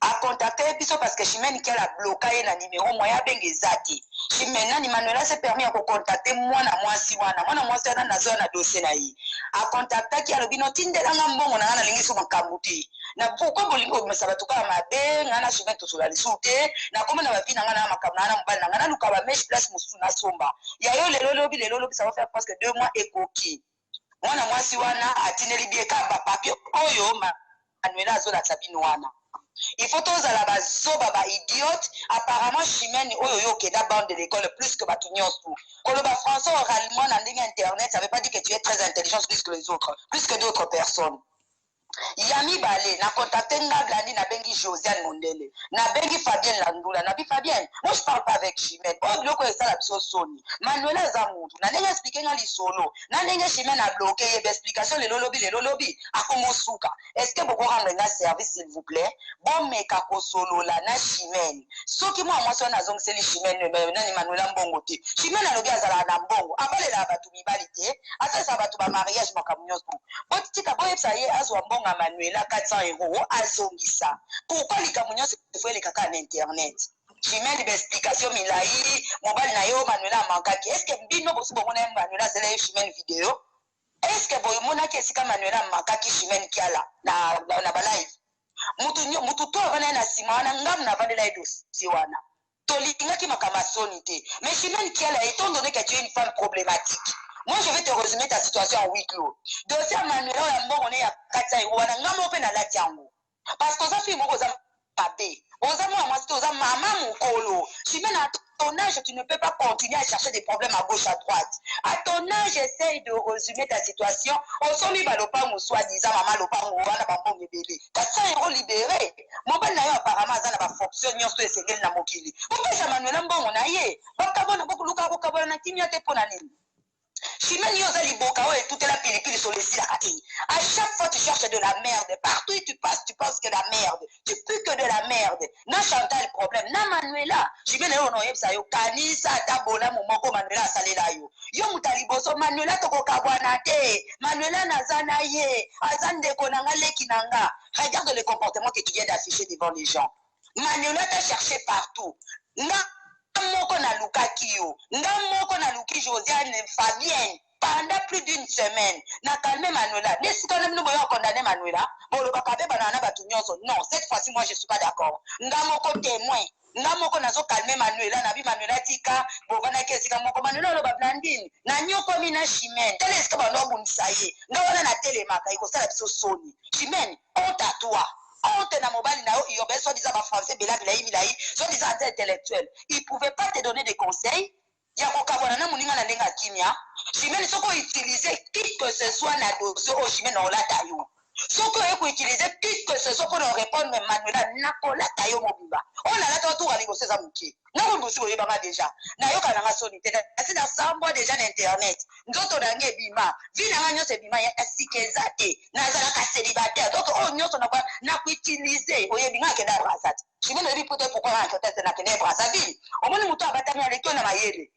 Acontacte biso parce que Chimene Kiala bloqua ye na numéro, moyen abenge eza te. Chimene nani, Manuela s'est permis ya kocontacte mwana mwasi wana. Mwana mwasi wana nazwa na dossier na ye. Acontactaki, alobi: no, tindelanga mbongo na nga, nalingi so makambo te. Na pourquoi bolingi kobimisa bato kaka mabe? Ngai na Chimene tosola lisusu te, nakomi na bavi na ngai na makambo na ngai na mobali na ngai, naluka bamèches place mosusu nasomba ya yo. Lelo lobi, lelo lobi, ça va faire presque 2 mois ekoki. Mwana mwasi wana atindeli bie kaka bapapier oyo Manuela azolakisa bino wana. Il faut tozala bazoba, baidiote. Apparemment Chimene oyo, yo okenda banc de l'école plus que bato nyonso. Koloba français oralement na ndenge internet, ça veut pas dire que tu es très intelligent plus que les autres, plus que d'autres personnes. Ya mibale, na contacte nga Blandine, nabengi Josiane Mondele, nabengi Fabienne Landula, nabi Fabienne, moi je parle pas avec Chimène, oyo biloko oyo esala biso soni. Manuela aza mutu, na ndenge explique nga lisolo, na ndenge Chimène a bloque ye, ba explication lelo lobi lelo lobi, akomo suka. Est-ce que boko rendre nga service s'il vous plait? Bomeka kosolola na Chimène. Soki mwana mwasi wana azongiseli Chimène nani Manuela mbongo te, Chimène alobi azalaka na mbongo, abalelaka batu mibali te, asalisa batu ba mariage makambo nyonso. Botika boyebisa ye azwa mbongo ya Manuela 400 euros azongisa. Pourquoi likambo nyonso il faut eleka kaka na internet? Chimène ba explication milayi, mobali na yo Manuela amankaki. Est-ce que bino bosi bomona ye Manuela asala ye Chimène video? Est-ce que bomonaki esika Manuela amakaki Chimène Kiala na, na ba live? Mutu, mutu to avanda ye na sima wana, ngam na vandela ye dossier wana. Tolingaki makambo ya soni te. Mais Chimène Kiala, étant donné que tu es une femme problématique, moi je vais te résumer ta situation en huis clos. Dossier ya Manuela oyo ya mbongo ne ya 400 euros wana, nga moko pe nalati yango. Parce que oza fille moko oza mabe. Oza mwana mwasi te, oza mama mukolo. Chimène, à ton âge, tu ne peux pas continuer à chercher des problèmes à gauche, à droite. À ton âge, essaye de résumer ta situation. Osombi ba lopango soi-disant mama lopango wana ba mbongo ebele. 400 euros libéré. Mobali na yo apparemment aza na ba fonction nyonso esengeli na mokili. Bopesa Manuela mbongo na ye. Bakabwana, bokoluka kokabwana na kimia te pona nini? Chimène yo oza liboka oyo etutela pilipili solo esilaka te. À chaque fois tu cherches de la merde. Partout où tu passes, tu penses que la merde. Tu pues que de la merde. Na Chantal problème, na Manuela. Chimène yo na oyebisa yo kanisa ata bolamu moko Manuela asalela yo. Yo moto ya liboso Manuela tokokabwana te. Manuela naza na ye. Aza ndeko na nga leki na nga. Regarde le comportement que tu viens d'afficher devant les gens. Manuela t'a cherché partout. Nga moko nalukaki yo. Nga moko naluki Josiane Fabienne pendant plus d'une semaine. Na calmer Manuela. Nde sika wana bino boya condamner Manuela. Bolobaka abebana na batu nyonso. Non, cette fois-ci moi je suis pas d'accord. Nga moko témoin. Nga moko nazo calmer Manuela. Nabi Manuela tika bovandaki esika moko. Manuela oloba Blandine. Na nyokomi na Chimène. Tala esika bando obundisa ye. Nga wana natelemaka ekosala biso soni. Chimène, honte à toi. Honte na mobali na yo urbain soit disant ba français bela milayi milayi soit disant aza intellectuel il pouvait pas te donner des conseils ya kokabwana na moninga na ndenge ya kimia. Chimène soki o utiliser qui que ce soit na dossier oyo Chimène olata yo soki oye ko utiliser qui que ce soit pona orepondre Manuela nakolata yo mobimba oyo nalata yo tour ya liboso eza moke. Nga kutu bosi boyeba nga dejà nayoka na nga soni te nasi na sambwa dejà na internet nzoto na nga ebima vie na nga nionso ebima ya sika eza te nazalaka celibataire donc oyo nionso na ko utiliser oyebi nga nakenda Brazza te Chimene oyebi poto pourquoi nga nakenda Brazzaville omoni mutu abatami aleki yo na mayele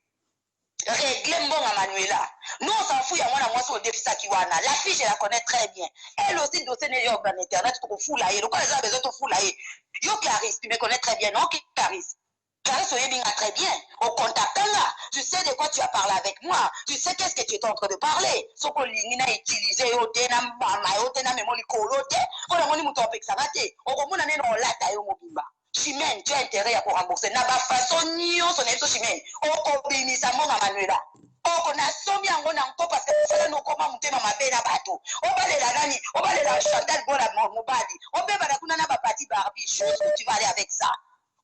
regle mbongo ya Manuela nous on s'en fout ya mwana mwasi odefisaki wana la fille je la connais très bien elle aussi dossier ne yo na internet tokofula ye lokola eza besoin tofula ye yo Clarisse tu me connais très bien non Clarisse Clarisse oyebi nga très bien ocontacta nga tu sais de quoi tu as parlé avec moi tu sais qu'est-ce que tu es en train de parler soki olingi na utiliser yo te na mbama yo te na memo likolo te mpo namoni moto apekisa nga te okomona nene olata yo mobimba Chimène, tu as intérêt ya ko rembourser na ba façon nyonso na biso Chimène. Okobimisa mbongo ya Manuela. Oko nasombi yango na nko parce que mosala no okoma motema mabe na bato. Obalela nani? Obalela Chantal Bola mobali. Obebana kuna na ba Patty Barbie. Jusqu'où tu vas aller avec ça?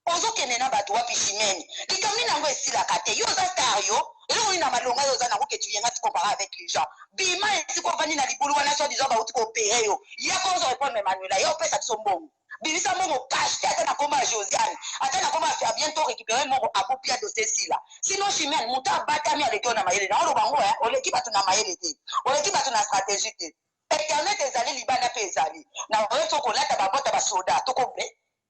Ozokende na bato wapi Chimène? Likambo nini yango esilaka te? Yo oza star yo? Eloko nini na malonga yo oza nango que tu viendras te comparer avec les gens? Bima esika ovandi na libulu wana soit disant bauti ko operer yo. Yaka ozo répondre Manuela. Yo opesa biso mbongo. Bimisa mbongo cash te ata na kombo ya Josiane ata na kombo ya Fabien to recuperer mbongo akopia dossier esila sinon Chimène mutu abatami aleki yo na mayele na oloba ngo hein oleki batu na mayele te oleki batu na strategie te internet ezali libanda pe ezali na oyo soki kolata ba botte ya ba soda toko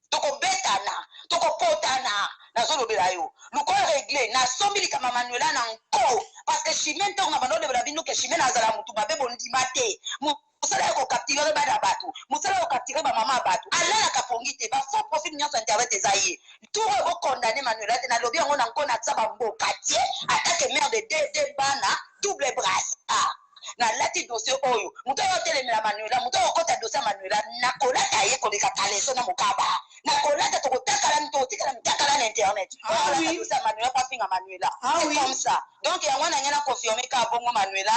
toko betana toko potana nazolobela yo luka o regle nasombi likambo ya Manuela na nko parce que Chimène ntango na banda olobela bino ke Chimène azala mutu mabe bondima te. Mosala ya ko capturer bana batu, mosala ya ko capturer ba maman ya batu. Alalaka pongi te, ba faux profil nionso ya internet eza ye. Tour oyo bo condamner Manuela te, nalobi yango na nko na tsa ba mbokatier ata que mère de deux bana, double brassard. Nalati dossier oyo, moto oyo atelemela Manuela, moto oyo akota dossier ya Manuela, nakolata ye koleka caleçon na mokaba. Nakolata tokotakala, tokotikala mitakala na internet. Oyo Ah alata oui. dossier ya Manuela po afinga Manuela. Ah C'est oui. comme ça. Donc yango wana ngai na confirmer kaka bongo Manuela.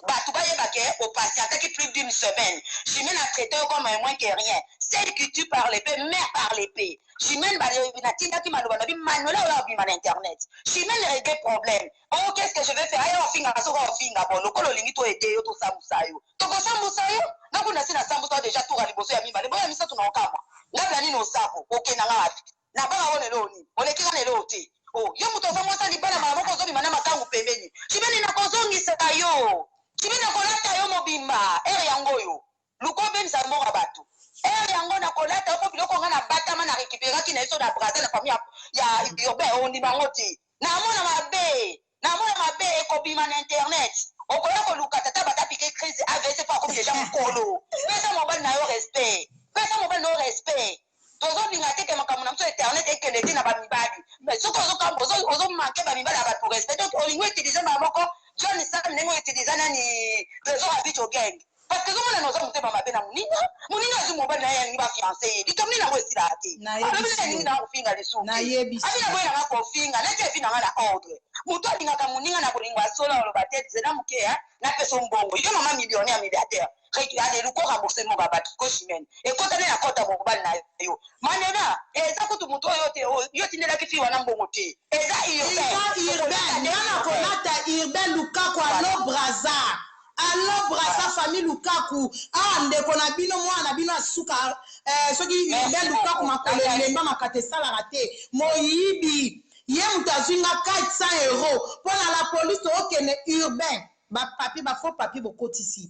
Batu bayeba ke o patientaki plus d'une semaine. Chimène a traite yo comme un moins que rien. Celle qui tue par l'epee meurt par l'epee. Chimène ba natindaki maloba na bi Manuela oyo abima na internet. Chimène regle problème. Oh qu'est-ce que je vais faire? Aya ofinga soki ofinga bon lokola olingi to aider yo tosambusa yo. Tokosambusa yo? Nga kuna si nasambusa. deja tour ya liboso ya mibale boya misato na okamwa nga Blandine Osako okenda nga wapi na banga yo na eloko nini oleki nga na eloko te oh yo moto oza mwasi ya libala mbala moko ozobima na makangu pembeni Chimene nakozongisa yo Chimene nakolata yo mobimba heure yango oyo Luka obebisa mboka batu. Heure yango na kolata yo po biloko nga na batama na recuperaki na biso na Brazza na famille ya Urbain ondima yango te. Na mona mabe na mona mabe ekobima na internet. Okoya koluka tata bata pique crise avc po akomi dejà mukolo. Pesa mobali na yo respect. Pesa mobali na yo respect. Tozo linga te ke makambo na biso internet ekende ti na ba mibali. Mais soki ozo kambo ozo ozo manquer ba mibali ya batu respect donc olingi o utiliser mbala moko John Sam ndenge o utiliser nani Tresor Abijo gang. Parce que ezomona na oza motema mabe na moninga, moninga azwi mobali na ye alingi ba fiance ye, likambo nini yango esilaka te. Alobi nde nalingi nanga kofinga lisusu te. Abi naboyi nanga kofinga, natia vie nanga na ordre. Moto alingaka moninga na bolingo ya solo aloba te zela moke hein, napesa yo mbongo. Yo mama millionnaire milliardaire, ale luka o rembourser mbongo ya batu ko Chimène. Ekota nde na compte ya mobali na yo. Manela, eza kutu moto oyo te, yo otindelaki fille wana mbongo te. Eza Urbain. Eza Urbain, nga nakolata Urbain Lukaku allo Brazza. Allo Brazza famille Lukaku ah ndeko na bino mwana na bino asuka eh, soki Urbain Lukaku makolo elemba makata esalaka te moyibi ye moto azwi nga 400 euro mpo na la police tookende Urbain ba papier ba faux papier bokotisi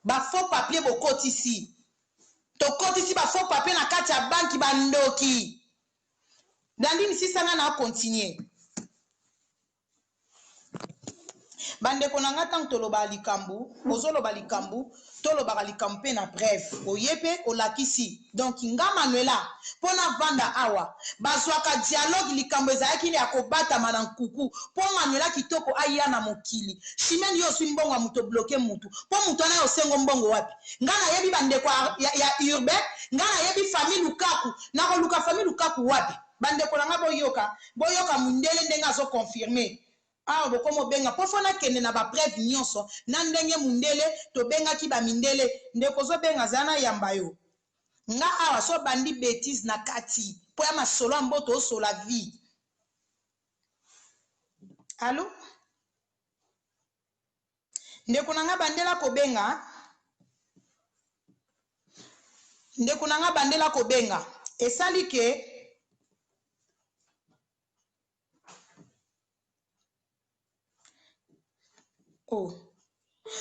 ba faux papier bokotisi tokotisi ba faux papier na kati ya banki ba ndoki Blandine sisa nga na continuer Bandeko na nga tango tolobaka likambu ozoloba likambu tolobaka likambu pe na preuve oye pe olakisi donc nga Manuela po navanda awa bazuaka dialogue likambu ezalaki ya kobatama na nkuku po Manuela kitoko aya na mokili Chimène yo ozui mbongo ya mutu obloque mutu po mutu wana ayo osengo mbongo wapi nga nayebi ba ndeko ya, ya Urbain nga nayebi famille Lukaku nakoluka famille Lukaku wapi Ba ndeko na nga boyoka boyoka mundele ndenge azo confirme awa bokomi obenga po fo nakende na ba preuve nionso na ndenge mundele tobengaki ba mindele ndeko ozo benga zala na yamba yo nga awa so obandi betise na kati po ya masolo ya mboto osola vie allo Ndeko na nga bandela kobenga ndeko na nga bandela kobenga esali ke oh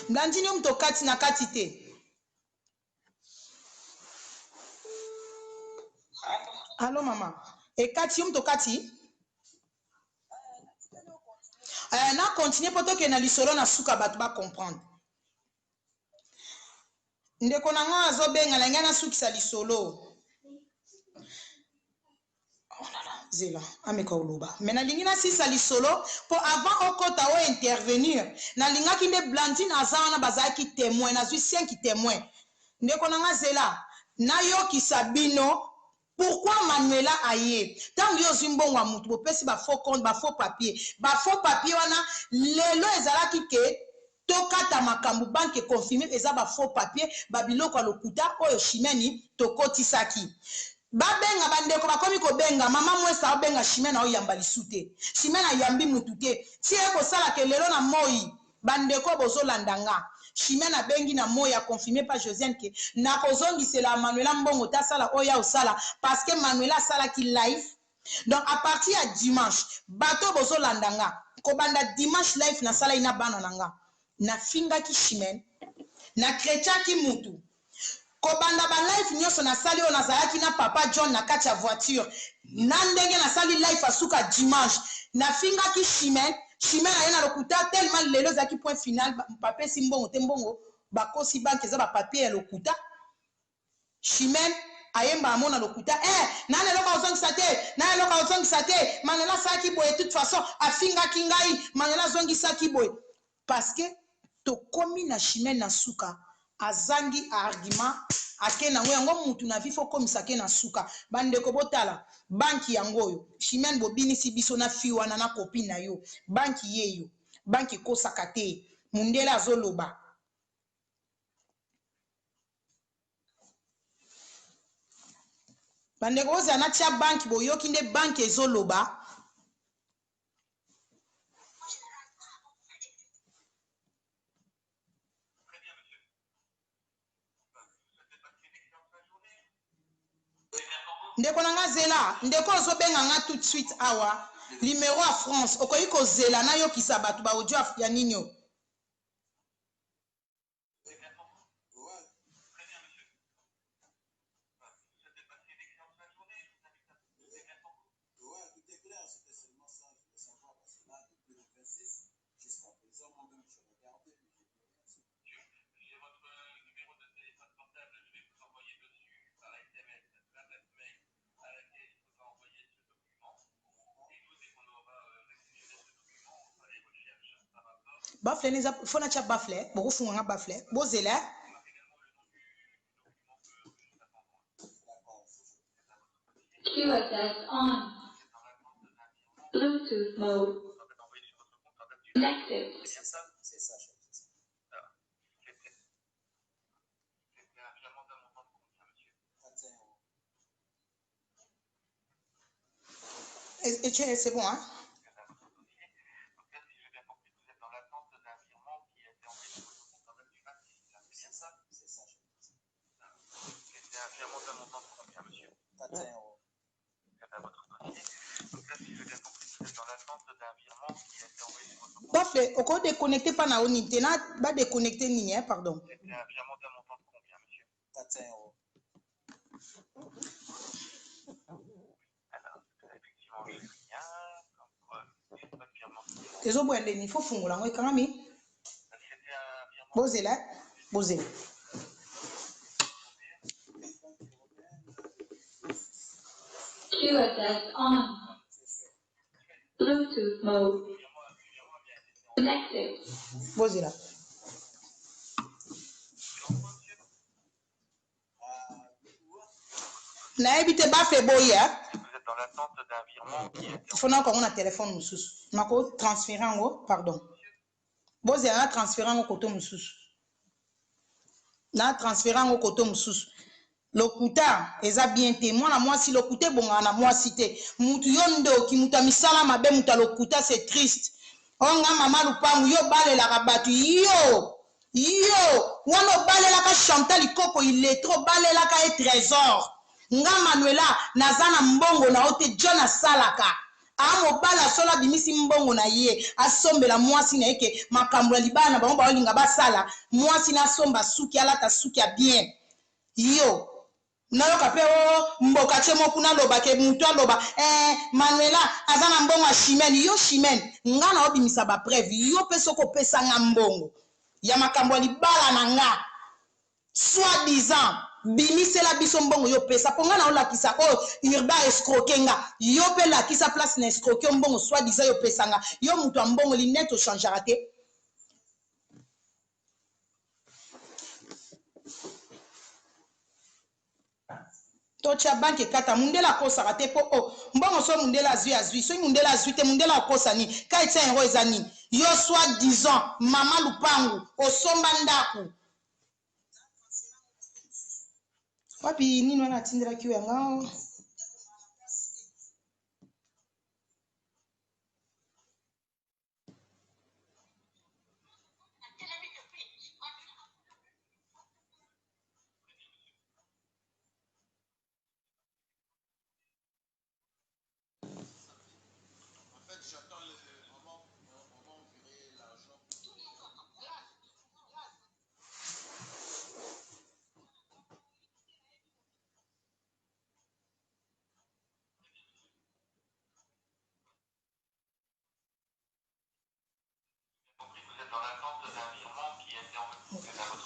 Blandine yo moto okati na kati te Allo mama ekati yo moto okati Eh, na continuer po tokende na lisolo na suka bato ba comprendre. Ndeko na nga azobenga na ngai nasukisa lisolo. Oh là là, zela ameka oloba mais nalingi nasisa lisolo po avant okota o intervenir nalingaki nde Blandine aza wana bazalaki temoin nazwi 5 temoin ndeko na nga zela nayokisa bino Pourquoi Manuela aye tango yo ozui mbongo ya mutu bopesi ba faux compte ba faux papier ba faux papier wana lelo ezalaki ke tokata makambu banque e confirme eza ba faux papier ba biloko ya lokuta oyo Chimène tokotisaki babenga ba ndeko bakomi kobenga maman Mwesa abenga Chimène aoyamba lisu te Chimène ayambi mutu te ti eye kosala ke lelo na moyi Ba ndeko bozo landa nga Chimène abengi na moyi a confirme pa Josiane ke nako zongisela Manuela mbongo te asala oyo ye osala parce que Manuela asalaki live donc à partir ya dimanche bato oyo bozo landa nga kobanda dimanche live nasalaki na bana na nga na fingaki Chimène na crechaki mutu Kobanda ba live nioso nasali oyo nazalaki na papa John na kati ya voiture na ndenge nasali live ya suka dimanche nafingaki Chimène, Chimène aye na lokuta tellement lelo ezalaki point final bapesi mbongo te mbongo bakosi banque eza ba papier ya lokuta Chimène aye mbala moko na lokuta eh nani eloko akozongisa te nani eloko akozongisa te Manuela asalaki boye toute façon afingaki ngai Manuela azongisaki boye Parce que tokomi na Chimène na suka azangi argument ake nango yango mutu na vie faut okomisa ke na suka ba ndeko botala banque yango oyo Chimène bobinisi biso na fille wana na copine na yo banque yeyo banque ekosaka te mundele azoloba ba ndeko bozala natia banque boyoki nde banque ezoloba Ndeko na nga zela, ndeko ozobenga nga tout de suite awa, numero ya France, okoki kozela nayokisa bato ba audio ya nini oyo? Bafle eza fo natya bafle, bokofunga nga bafle, bozela. QSS on. Bluetooth mode. Connected. Et c'est bon, hein? Bafle, oko déconnecter pas na oni te na ba déconnecter nini hein, pardon. Ezoboya ndeni, fo fungola yango ekangami. Bozela, bozela. QSS on. Bluetooth mode. Connected. Bozela. Nayebi te bafe boye. Fo nayoka yango na telefone mosusu, nako transfere yango, pardon. Bozela na transfere yango koto mosusu, na transfere yango koto mosusu. Lokuta eza bien te, mwana mwasi, lokuta ebongaka na mwasi te. Mutu yo ndoki, mutu ya misala mabe, mutu ya lokuta, c'est triste. O nga mama lupangu, yo obalelaka bato, yo yo wana obalelaka Chantal Ikoko illettre, obalelaka ye Trésor. Nga Manuela naza na mbongo na yo te. John asalaka a mobali asolo, abimisi mbongo na ye asombela mwasi na ye ke makambo ya libala na bango baolinga basala, mwasi na asomba suki, alata suki ya bien. Yo nayoka mpe o mboka tie mo kuna aloba ke mutu aloba eh, Manuela aza na mbongo ya Chimene. Yo Chimene, nga na obimisa bapreuve. Yo mpe soki opesa nga mbongo ya makambo ya libala na nga soit disant, bimisela biso mbongo yo opesa, mpo nga na olakisa oyo Urba escroke nga. Yo mpe lakisa place na escroke yo mbongo soit disant yo opesa nga. Yo moto ya mbongo, linete ochangeaka te. Totya banke ekata, mundele akosaka te mpo o mbongo so mundele azwi, azwi. Soki mundele azwi te, mundele akosa nini? Ka etia yango eza nini? Yo soit disant mama lupangu, osomba ndako wapi? Nini wana atindelaki yo yango?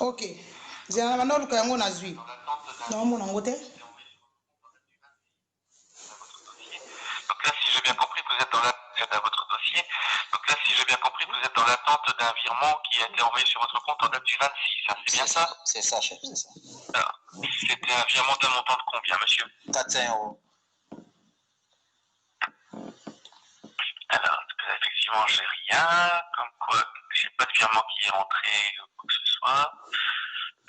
Ok, nzela na banda oluka yango nazwi, naomona yango te. Donc là, si j'ai bien compris, vous êtes dans la... à votre dossier. Donc là, si j'ai bien compris, vous êtes dans l'attente d'un virement qui a été envoyé sur votre compte en date du 26. Hein, c'est bien ça? C'est ça, chef, c'est ça. Alors, c'était un virement d'un montant de combien, monsieur? 400 euros. Alors, effectivement, j'ai rien, comme quoi, j'ai pas de virement qui est rentré ou quoi que ce soit.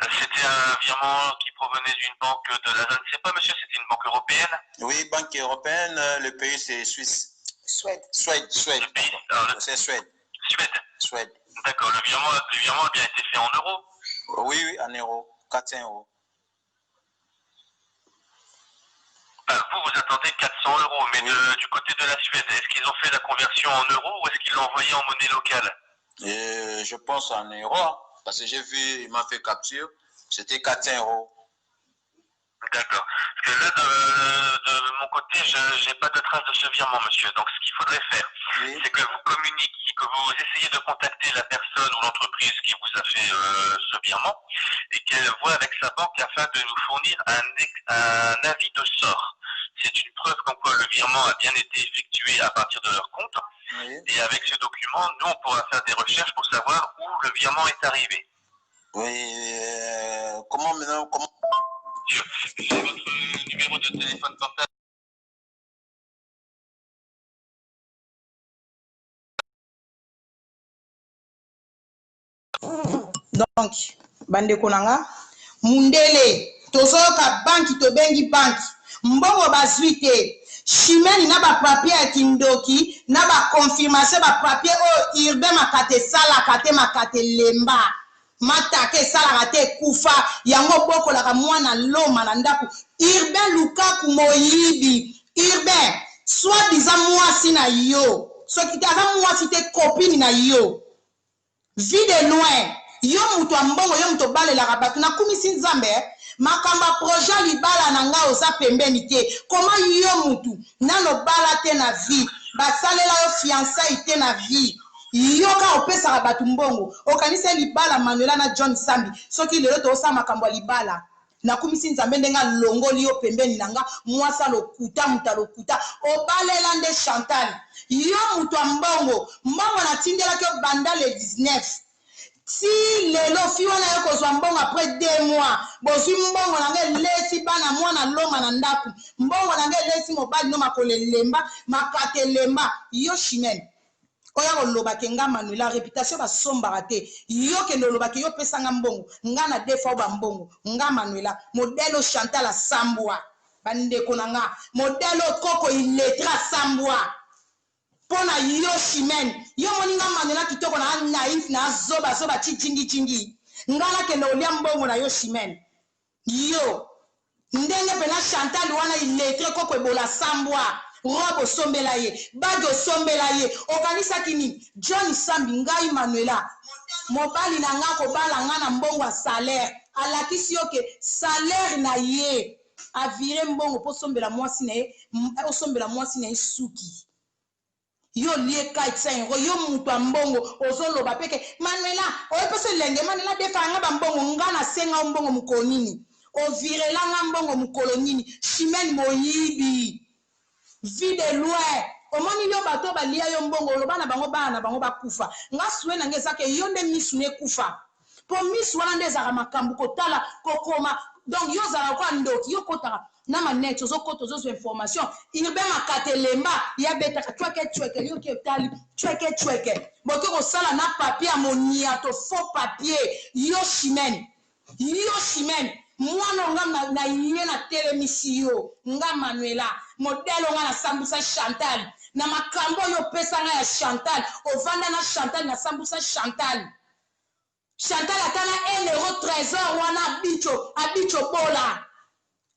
C'était un virement qui provenait d'une banque de la zone, c'est pas, monsieur, c'était une banque européenne? Oui, banque européenne, le pays c'est Suisse. Suède. Suède, Suède. Le pays, alors, le C'est Suède. Suède. Suède. D'accord, le virement a bien été fait en euros? Oui, oui, en euros. 400 euros. Enfin, vous, vous attendez 400 euros, mais du côté de la Suède, est-ce qu'ils ont fait la conversion en euros ou est-ce qu'ils l'ont envoyé en monnaie locale? Je pense en euros, hein, parce que j'ai vu, il m'a fait capture, c'était 400 euros. D'accord. Parce que là, de mon côté, je n'ai pas de trace de ce virement, monsieur. Donc, ce qu'il faudrait faire, c'est que vous communiquiez, que vous essayez de contacter la personne ou l'entreprise qui vous a fait ce virement et qu'elle voit avec sa banque afin de nous fournir un avis de sort. C'est une preuve comme quoi le virement a bien été effectué à partir de leur compte. Et avec ce document, nous, on pourra faire des recherches pour savoir où le virement est arrivé. Oui, comment maintenant, comment... J'ai votre numéro de téléphone portable. Donc, bandeko na nga, mundele tozoyoka banki, tobengi banki, mbongo bazwi te. Chimene na bapapier ya kindoki na baconfirmation, bapapier oyo Urbain Makata esalaka te, Makata elemba mataka esalaka te, ekufa yango. Obokolaka mwana loma na ndako. Urbain Lukaku moyibi. Urbain, soit disant mwasi na yo, soki te aza mwasi te, copine na yo, Vie de Loin, yo moto ya mbongo, yo moto obalelaka bato. Nakumisi Nzambe, makambo ya projet ya libala na ngai oza pembeni te. Koma yo mutu nano obala te na vie, basalela yo fiançailles te na vie, yo kaka opesaka bato mbongo, okanisi libala Manuela na John Sambi. Soki lelo tozosala makambo ya libala, nakumisi Nzambe ndenge alongoli yo pembeni na nga. Mwasi alokuta, moto alokuta, obalela nde Chantal. Yo moto ya mbongo, mbongo natindelaki yo banda le 19 ti lelo, fi wana yo kozwa mbongo après 2 mois. Bozwi mbongo na nga, elesi bana mwana loma na ndako. Mbongo na nga elesi mobali no, makolo elemba, makata elemba. Yo Chimene, oya kolobake nga Manuela, réputation basombaka te. Yo kende olobake yo opesanga mbongo nga na defa o bambongo nga Manuela. Modèle oyo Chantal asambwa, bandeko na nga, modèle oyo koko illettré asambwa mpo na yo Chimene. Yo moni nga Manuela kitoko na naïf na zobazoba ti jingi-jingi, nga nakende kolia mbongo na yo Chimene? Yo ndenge mpena Chantal wana illettré, koko ebola sambwa, robe osombela ye, bague osombela ye, okanisaki nini? John Sambi, ngai Manuela, mobali na nga kobala nga na mbongo ya salaire, alakisi yo ke salaire na ye avire mbongo mpo osombela mwasi na ye, osombela mwasi na ye suki. Yo lie 400 euro, yo moto ya mbongo, ozoloba mpe ke Manuela oyepesa elenge. Manuela defaka nga bambongo, nga nasenga yo mbongo mokolo nini? Ovirela nga mbongo mokolo nini? Chimene moyibi, Vie de Loin, omoni yo bato oyo balia yo mbongo, oloba na bango bana na bango bakufa. Nga sue na nga eza ke yo nde misu na ekufa, mpo misu wana nde ezalaka makambo kotala kokoma. Donc yo ozalaka kwa ndoki, yo kotaka na manete, ozokota, ozozwa information. Urbain Makata elemba ye abetaka cweke cweke, yoki etali cweke cweke, boke kosala na papier ya moniato, faux papier. Yo Chimene, yo Chimene, mwana nga na ye natelemisi yo. Nga Manuela, modèle nga nasambusa Chantal na makambo oyo opesa nga ya Chantal. Ovanda na Chantal, nasambusa Chantal. Chantal ata na 1 euro trésor wana abicho abicho bola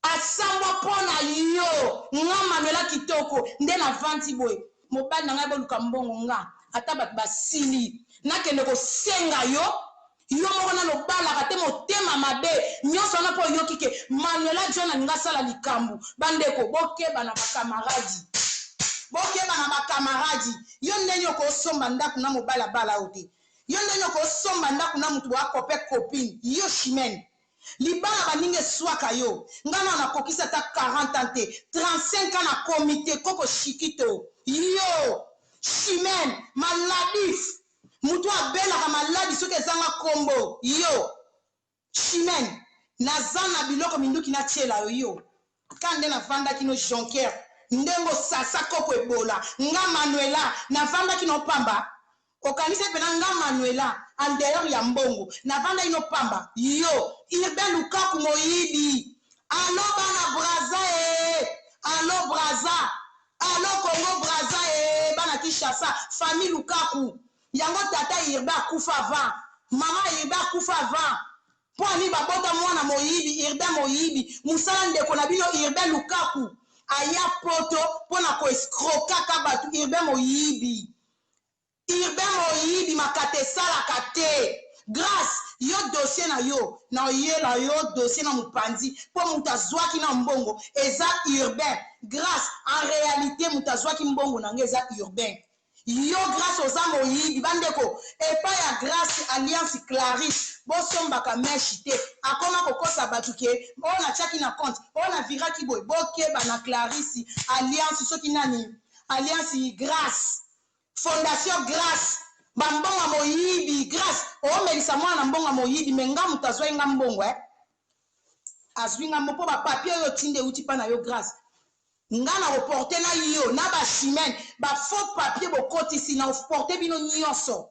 asambwa mpo na yo. Nga Manuela kitoko nde navandi boye, mobali na ngai boluka mbongo, nga ata bato basili nakende kosenga yo. Yo moko nano obalaka te, motema mabe nyonso wana mpo oyoki ke Manuela John alingi asala likambo. Bandeko, bokeba na bakamaradi, bokeba na bakamaradi. Yo ndenge okosomba ndako na mobali abala yo te, yo ndenge okosomba ndako na motu boya copain copine. Yo Chimene, libala baninga eswaka yo. Nga na nakokisi ata 40 ans te, 35 ans nakomi te. Koko shikito, yo Chimene maladif, motu abelaka maladi soki ezanga nkombo. Yo Chimene, naza na biloko minduki natiela yo. Yo ka nde navandaki no Jonker, ndenge osasa koko ebola. Nga Manuela navandaki no pamba? Okanisi mpena nga Manuela en dehors ya mbongo navandaki no pamba? Yo Urbain Lukaku moyibi, alo bana Braza e, alo Braza, alo Congo Braza e, bana Kinshasa, famille Lukaku yango. Tata Urbain akufa avant, mama Urbain akufa avant. Mpo ani babota mwana moyibi, Urbain moyibi, mosala ndeko na bino Urbain Lukaku. Aya poto mpo na ko escrokaka bato. Urbain moyibi, Urbain moyibi, makata esalaka te. Grace, yo dossier na yo na oyela yo dossier na mopanzi mpo moto azwaki na mbongo eza Urbain. Grace, en réalité moto azwaki mbongo na nga eza Urbain. Yo Grace oza moyibi. Bandeko, epai ya Grace Alliance Clarisse bosombaka mèche te. Akoma kokosa bato ke oyo natiaki na compte, oyo na viraki boye. Bokeba na Clarisse Alliance, soki nani Alliance Grace, Fondation Grace, bambongo ya moyibi. Grace omelisa mwana na mbongo ya moyibi, me nga moto azwai nga mbongo eh? Azwi nga mpo bapapier oyo otindi euti mpa na yo Grace. Nga na koporte na yo na ba Chimene ba faux papier bokotisi, na porte bino nyonso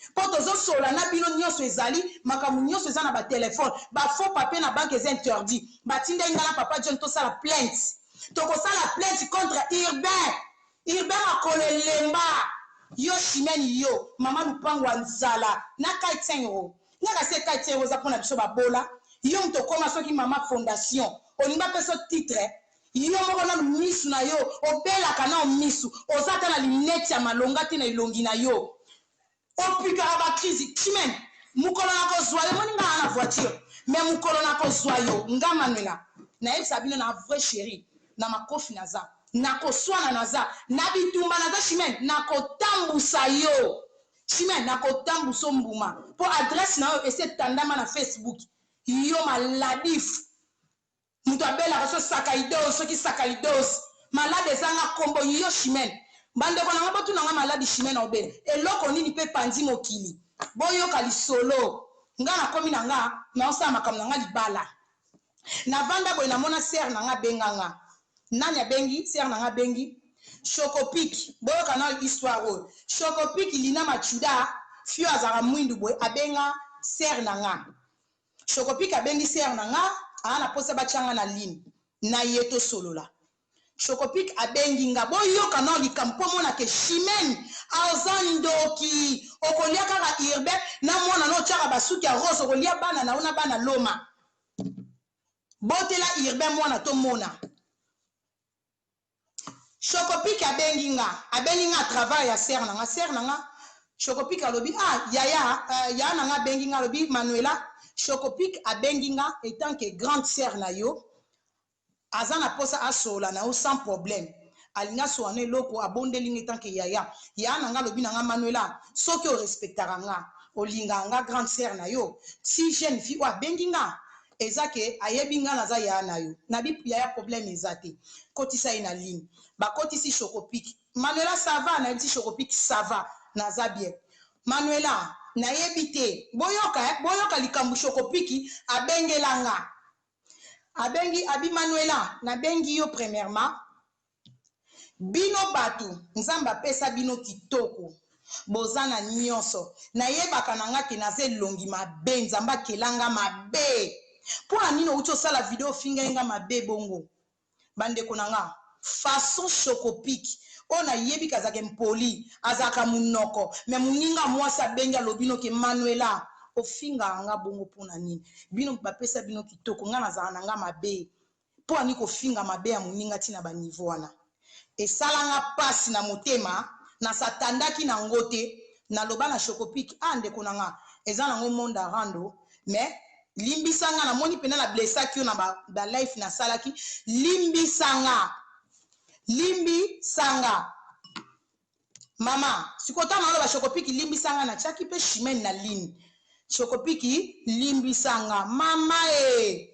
mpo tozosola na bino nyonso. Ezali makambo nyonso eza na batelefone. Ba faux papier na banque eza interdit. Batindai nga na papa John tosala plainte. Tokosala plainte contre Urbain. Urbain makolo elemba. Yo Chimene, yo mama lupango ya nzala na 400 euro, nga kasi 400 euro eza mpona biso babola. Yo moto okoma soki mama fondation, olingi bapesa titre. Yo moko nanu misu na yo obelaka nao misu, oza ata na linete ya malonga te na elongi na yo, opikaka bacrise. Chimene, mokolo na kozwa yo, moni nga na voiture, mais mokolo na kozwa yo, nga Manuela nayebisa bino na vrai chéri na makofi naza, nakoswana naza, na bitumba naza. Chimene, nakotambusa yo. Chimene, nakotambusa mbuma mpo adresse na yo esi etandama na Facebook. Yo maladif, moto abelaka so sakaidos, soki sakalidos, malade ezanga nkombo. Yo Chimene, bandeko na nga, botuna nga maladi Chimene obela eloko nini mpe panzi mokili. Boyoka lisolo. Nga nakomi na nga naosala makambo na nga libala, navanda boye, namona sœur na nga abenga nga. Nani abengi? Sœur na nga abengi Shokopik. Boyoka na histoire oyo. Shokopik Lina Machuda, fio azalaka mwindu boye, abenga sœur na nga. Shokopik abengi sœur na nga, aa na posa batianga na ligne na ye tosolola. Shokopik abengi nga. Boyoka na likambo mpo mona ke Chimene aza ndoki. Okolia kaka Urbain na mwana na otiaka basuki ya rose, okolia bana na yo na bana loma. Botela Urbain mwana tomona. Shokopik abengi nga, abengi nga à travers ya sœur na nga. Sœur na nga Shokopik alobi: "Ah yaya, yaya na nga abengi nga, alobi Manuela, Shokopik abengi nga étant que grande sœur na yo, aza na posa asola na yo sans problème, alingi asola na eloko, abondeli nga étant que yaya." Yaya na nga alobi na nga: "Manuela, soki orespectaka nga, olingaka nga grande sœur na yo, si jeune fille oyo abengi nga, eza ke ayebi nga naza yaya na yo." Nabi: "Yaya, problème eza te, kotisa ye na ligne." Bakotisi Shokopik. "Manuela, ça va?" Nayebisi Shokopik: "Ça va, naza bien, Manuela." Nayebi te, boyoka, boyoka likambo. Shokopiki abengelanga, abengi, abi: "Manuela, nabengi yo premièrement, bino bato Nzambe apesa bino kitoko, boza na nyonso. Nayebaka na nga ke naza elongi mabe, Nzambe akelanga mabe. Mpo na nini outi osala video ofingai nga mabe bongo?" Bandeko na nga, façon Shokopiki oyo nayebi ke azalaka impoli, azalaka monoko, me moninga mwasi abengi, alobi noke: "Manuela, ofingaka nga bongo mpo na nini? Bino bapesa bino kitoko, nga nazala na nga mabe. Mpo ani kofinga mabe ya moninga ntina baniveau wana?" Esalanga mpasi na motema, nasatandaki nango te. Naloba na Shokopik: "Ah ndeko na nga, eza nango monde arando, mais limbisanga, namoni mpena na blessaki yo na balife ba nasalaki, limbisanga, limbisanga mama." Sikoyo ntango naloba Shokopiki limbisanga, natiaki mpe Chimene na ligne. Shokopiki limbisanga mama e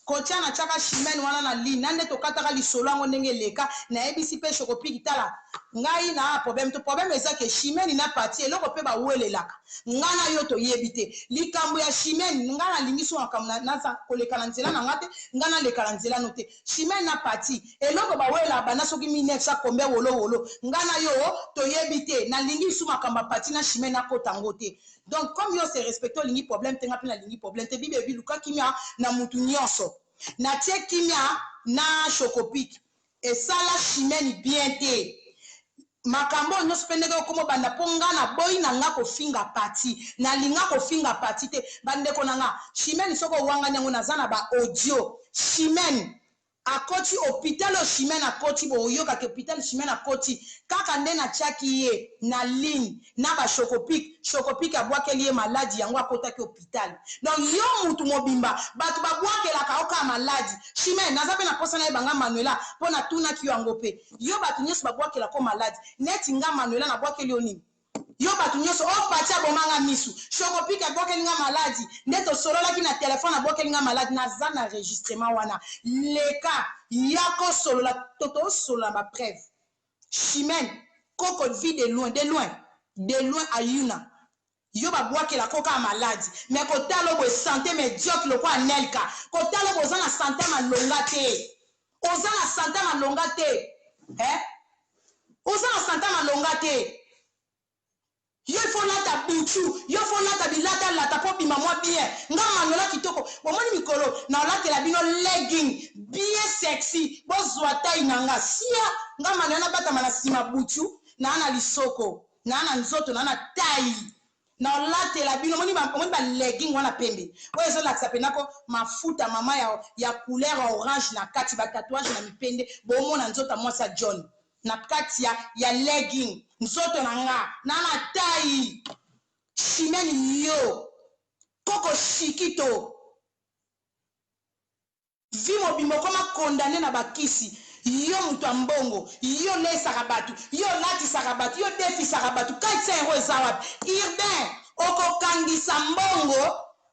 kotia, natiaka Chimene wana na ligne na nde tokataka lisolo yango ndenge eleka. Nayebisi mpe Shokopiki: "Tala, ngai na problème to problème eza ke Chimene na parti eloko mpe bawelelaka, ngai na yo toyebi te likambo ya Chimene. Ngai nalingi so makambo naza koleka na nzela na nga te, ngai naleka na nzela no te. Chimene na parti eloko bawelelaka banda soki 1900 combien, wolowolo, ngai na yo toyebi te. Nalingi su makambo ya parti na Chimene nakota yango te. Donc comme yo se respecte, olingi problème te, nga mpe nalingi problème te. Bible ebi luka kimia na mutu nyonso." Natie kimia na Shokopik. Esala Chimene bien te makambo oyo nyonso mpe ndenge okoma obanda, mpo nga naboyi na nga kofinga pati, nalinga kofinga pati te. Bandeko na nga, Chimene, soki owangani yango, naza na baaudio Chimene. Akoti hopital oyo Chimène akoti boyoka ke hopital Chimène akoti kaka nde natiaki ye na ligne na ba chocopic, chocopic abwakeli ye maladi yango akotaki hopital donc yo mutu mobimba batu babwakelaka yo kaka maladi Chimène naza pe na posa nayeba nga Manuela po natunaki yo yango pe yo batu nionso babwakelako maladi neti nga Manuela nabwakeli yo nini? Yo batu nioso oh paty aboma nga misu chocopic abwakeli nga maladi nde tosololaki na telephone abwakeli nga maladi naza na registrement wana leka yaka osolola to tosolola na ba preuve chimene koko vie de loin de loin de loin ayuna yo babwakela ko kaka maladi mais kotala yo boye sante mediocre lokola anelka kotala yo boye oza na sante ya malonga te oza na sante ya malonga te eh Oza na sante malonga te. Yo il faut olata buchu, yo faut olata bilata lata po obima mwa bien. Nga Manuela kitoko, bomoni mikolo na olatela bino legging bien sexy, bozua taille na nga. Sia, nga Manuela nabatama na sima buchu, naa na lisoko, naa na nzoto, naa na taille. Na olatela bino omoni ba omoni ba legging wana pembe oyo ezo lakisa pena ko mafuta mama ya ya couleur ya orange na kati ba tatouage na mipende bo mona nzoto ya mwasi ya John na kati ya ya legging nzoto na nga na na taille Chimène yo koko shikito Vie mobimba okoma condamne na ba kisi yo mutu ya mbongo yo olesaka batu yo olatisaka batu yo odefisaka batu 400 euros eza wapi urbain okokangisa mbongo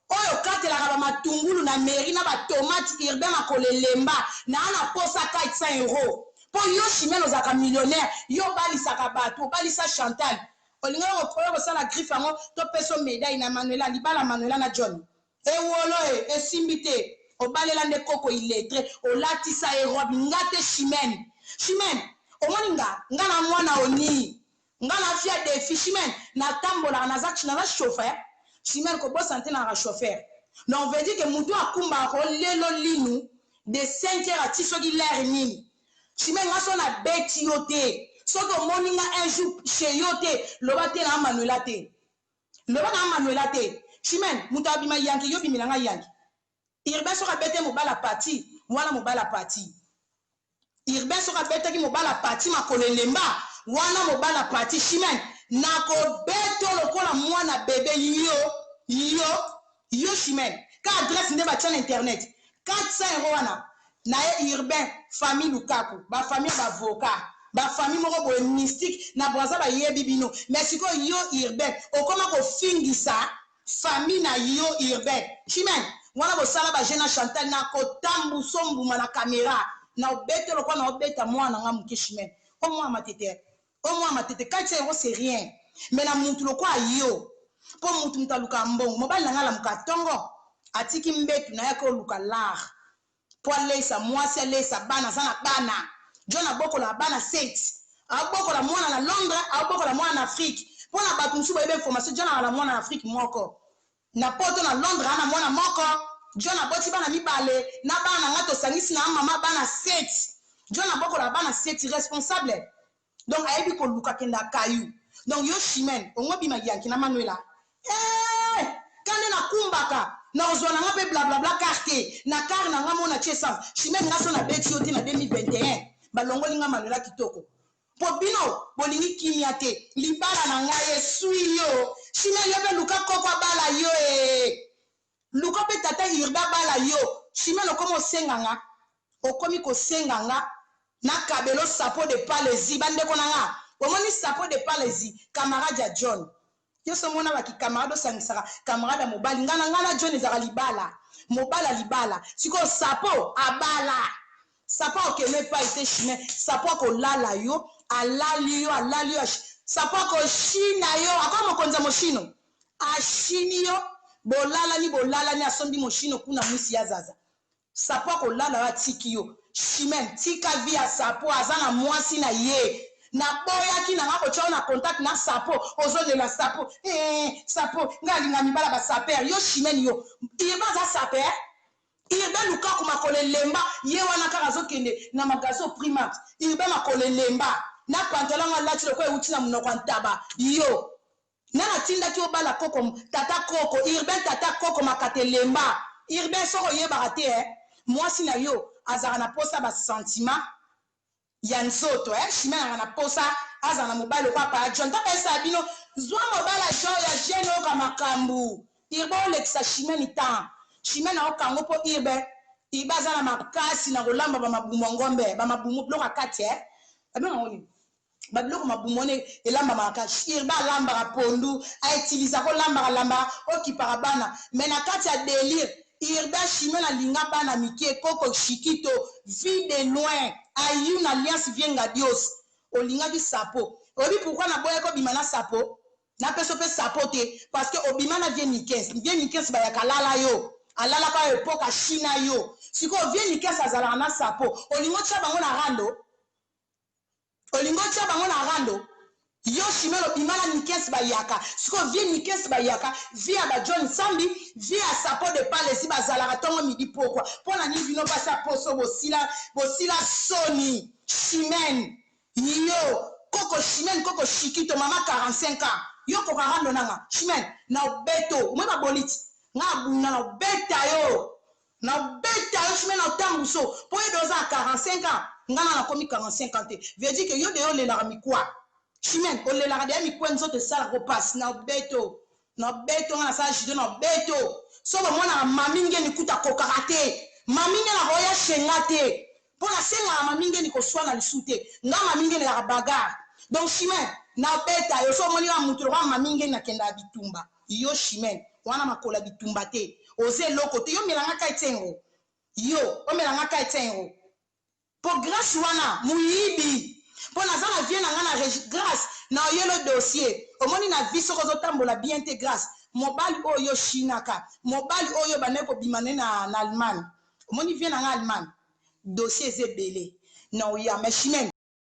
oyo okatelaka ba matungulu na mairie na ba tomate urbain makolo elemba naa na posa 400 euros po yo chimene ozalaka millionnaire yo obalisaka batu obalisa chantal olingaki oya kosala griffe yango topesa yo medaille na manuela libala manuela na john Ewolo e esimbi te obalela nde koko illettre olatisa ye robe nga te chimene chimene omoni nga nga na mwana onii nga na fia defi chimene na tambolaka naza naza chauffeur chimene kobosana te nazalaka chauffeur donc veut dire que mutu akumbaka ko lelo linu de 5 heures ati soki l'heure nini chimene nga soki na beti yo te soki omoni nga un jour chez yo te loba te na manuela te Loba na Manuela te. Chimène, mutu abima yanke yo bimela nga yanke. Urbain soki abete mobali ya Pathy, wana mobali ya Pathy. Urbain soki abetaki mobali ya Pathy makolo elemba, wana mobali ya Pathy. Chimène, nako beto lokola mwana bebe yo, yo, yo Chimène. Ka adresse nde batia na internet. 400 euros wana naye urbain famille lukaku ba famille ya ba avocat ba famille moko boye mystique na brazza bayebi bino mais sikoyo yo urbain okoma kofingisa famille na yo urbain chimene wana bosala ba jeu na chantal na kotambuso mbuma na camera na obete lokola na obeta mwana nga muke chimene o mwana matete o mwana matete 400 euros c'est rien mais na mutu lokola yo po mutu mutu alukaka mbongo mobali na nga alamuka tongo atiki mbetu naye ake oluka lar po aleisa muasi aleisa bana aza na bana John abokolaka bana 7 aobokola mwana na Londres aobokola mwana na Afrique po na batu mosusu bayebi information John azala na mwana na Afrique moko na poto na Londres aza na mwana moko John aboti bana mibale na bana na nga tosangisi na mama bana 7 John abokolaka bana 7 responsable Donc ayebi koluka kenda caillou. Donc yo Chimène ongo bima yanki na Manuela eeh ka nde na kumbaka nakozua na nga pe blablabla car te na car na nga mona tie essence Chimène nga so na beti yo te na 2021 balongoli nga Manuela kitoko po bino bolingi kimia te libala na nga esui yo Chimène yo pe luka koko abala yo ee Luka pe tata Irda abala yo Chimene okomi osenga nga okomi kosenga nga na kabelo sapo de palezi ba ndeko na nga omoni sapo de palezi camarade ya John yo si omona ba ki camarade osangisaka camarade ya mobali nga na nga na John ezalaka libala mobala libala sikoyo sapo abala sapo akokende epai te Chimene sapo akolala yo alali yo alali yo sapo akoshina yo akomi mokonzi ya moshino Ashini yo bolalani bolalani asombi moshino kuna mwisi ya zaza sapo akolala yo atiki yo chimene tika vie ya sapo aza na mwasi na ye naboyaki na nga kotia yo na contact na sapo ozolela sapo eeh sapo nga alinga mibala ba saper yo chimene yo irba aza saper Urbain lukaku makolo elemba ye wana kaka azokende na magasin primax urbain makolo elemba na pantalon yango alati lokola ewuti na munoko ya ntaba yo Nani atindaki obala koko tata koko urbain tata koko makata elemba urbain soki oyebaka te eh. Mwasi na yo azalaka na posa ba sentiment ya nzoto eh Chimène azalaka na posa azala na mobali lokola papa John ntango ayesaka bino zwa mobali ya John ya jeune oyoka makambu Irbe olekisa Chimène temps Chimène aoka yango po Irbe Irbe aza na makasi na kolamba ba mabumu ya ngombe ba mabumu biloko ya kati eh babenga yango nini ba biloko mabumu wana elambamaka kaka Irbe alambaka pondu a utilisa ko lambaka lambaka okipaka bana mais na kati ya delire Irda chimene alinga bana mike koko chikito vie de loin ayun alliance vieux ngadios olingaki sapo oyebi pourquoi na boyaki obima na sapo na peso pe sapo te parce que obima na vieux mikens vieux mikens bayaka alala yo alalaka yo epoque achina yo sikoyo vieux mikens azalaka na sapo olingi otia bango na rando Olingi otia bango na rando? Yo chimene obima na Nikes bayaka sikoyo vie Nikes bayaka vie ya ba John Nsambi vie ya sapo de palesi bazalaka tongo midi pokwa pona nini bino basi ya poso bosila bosila soni chimene yo koko chimene koko chikito mama 45 ans yo okoka rando nanga chimene na obeto omoni ba boliti nga abunda na obeta yo Na beta yo chimene na otambuso po yo de oza na 45 ans nga na nakomi 45 ans te veut dire que yo deja olelaka mikwa chimene olelaka deja mikwa nzoto esalaka yo pasi na obeto na obeto nga nasala judo na obeto so bomonaka mami ngeni kutu akokaka te mami ngeni akoya chez nga te po nasengaka mami ngeni koswana lisusu te nga mami ngeni ezalaka bagarre donc chimene na obeta yo so omoni nga mutu lokola mami ngeni nakendaka bitumba Yo chimene wana makolo ya bitumba te oza eloko te yo mela nga ka etsengo yo omela nga ka etsengo po grace wana muyibi po naza na vie na nga na grace na oyelo dossier omoni na vie soki ozo tambola bien te grace mobali oyo yo chinaka mobali oyo obandaki kobima naye na na Allemagne omoni vie na nga Allemagne dossier eza ebele na oya mais chimene.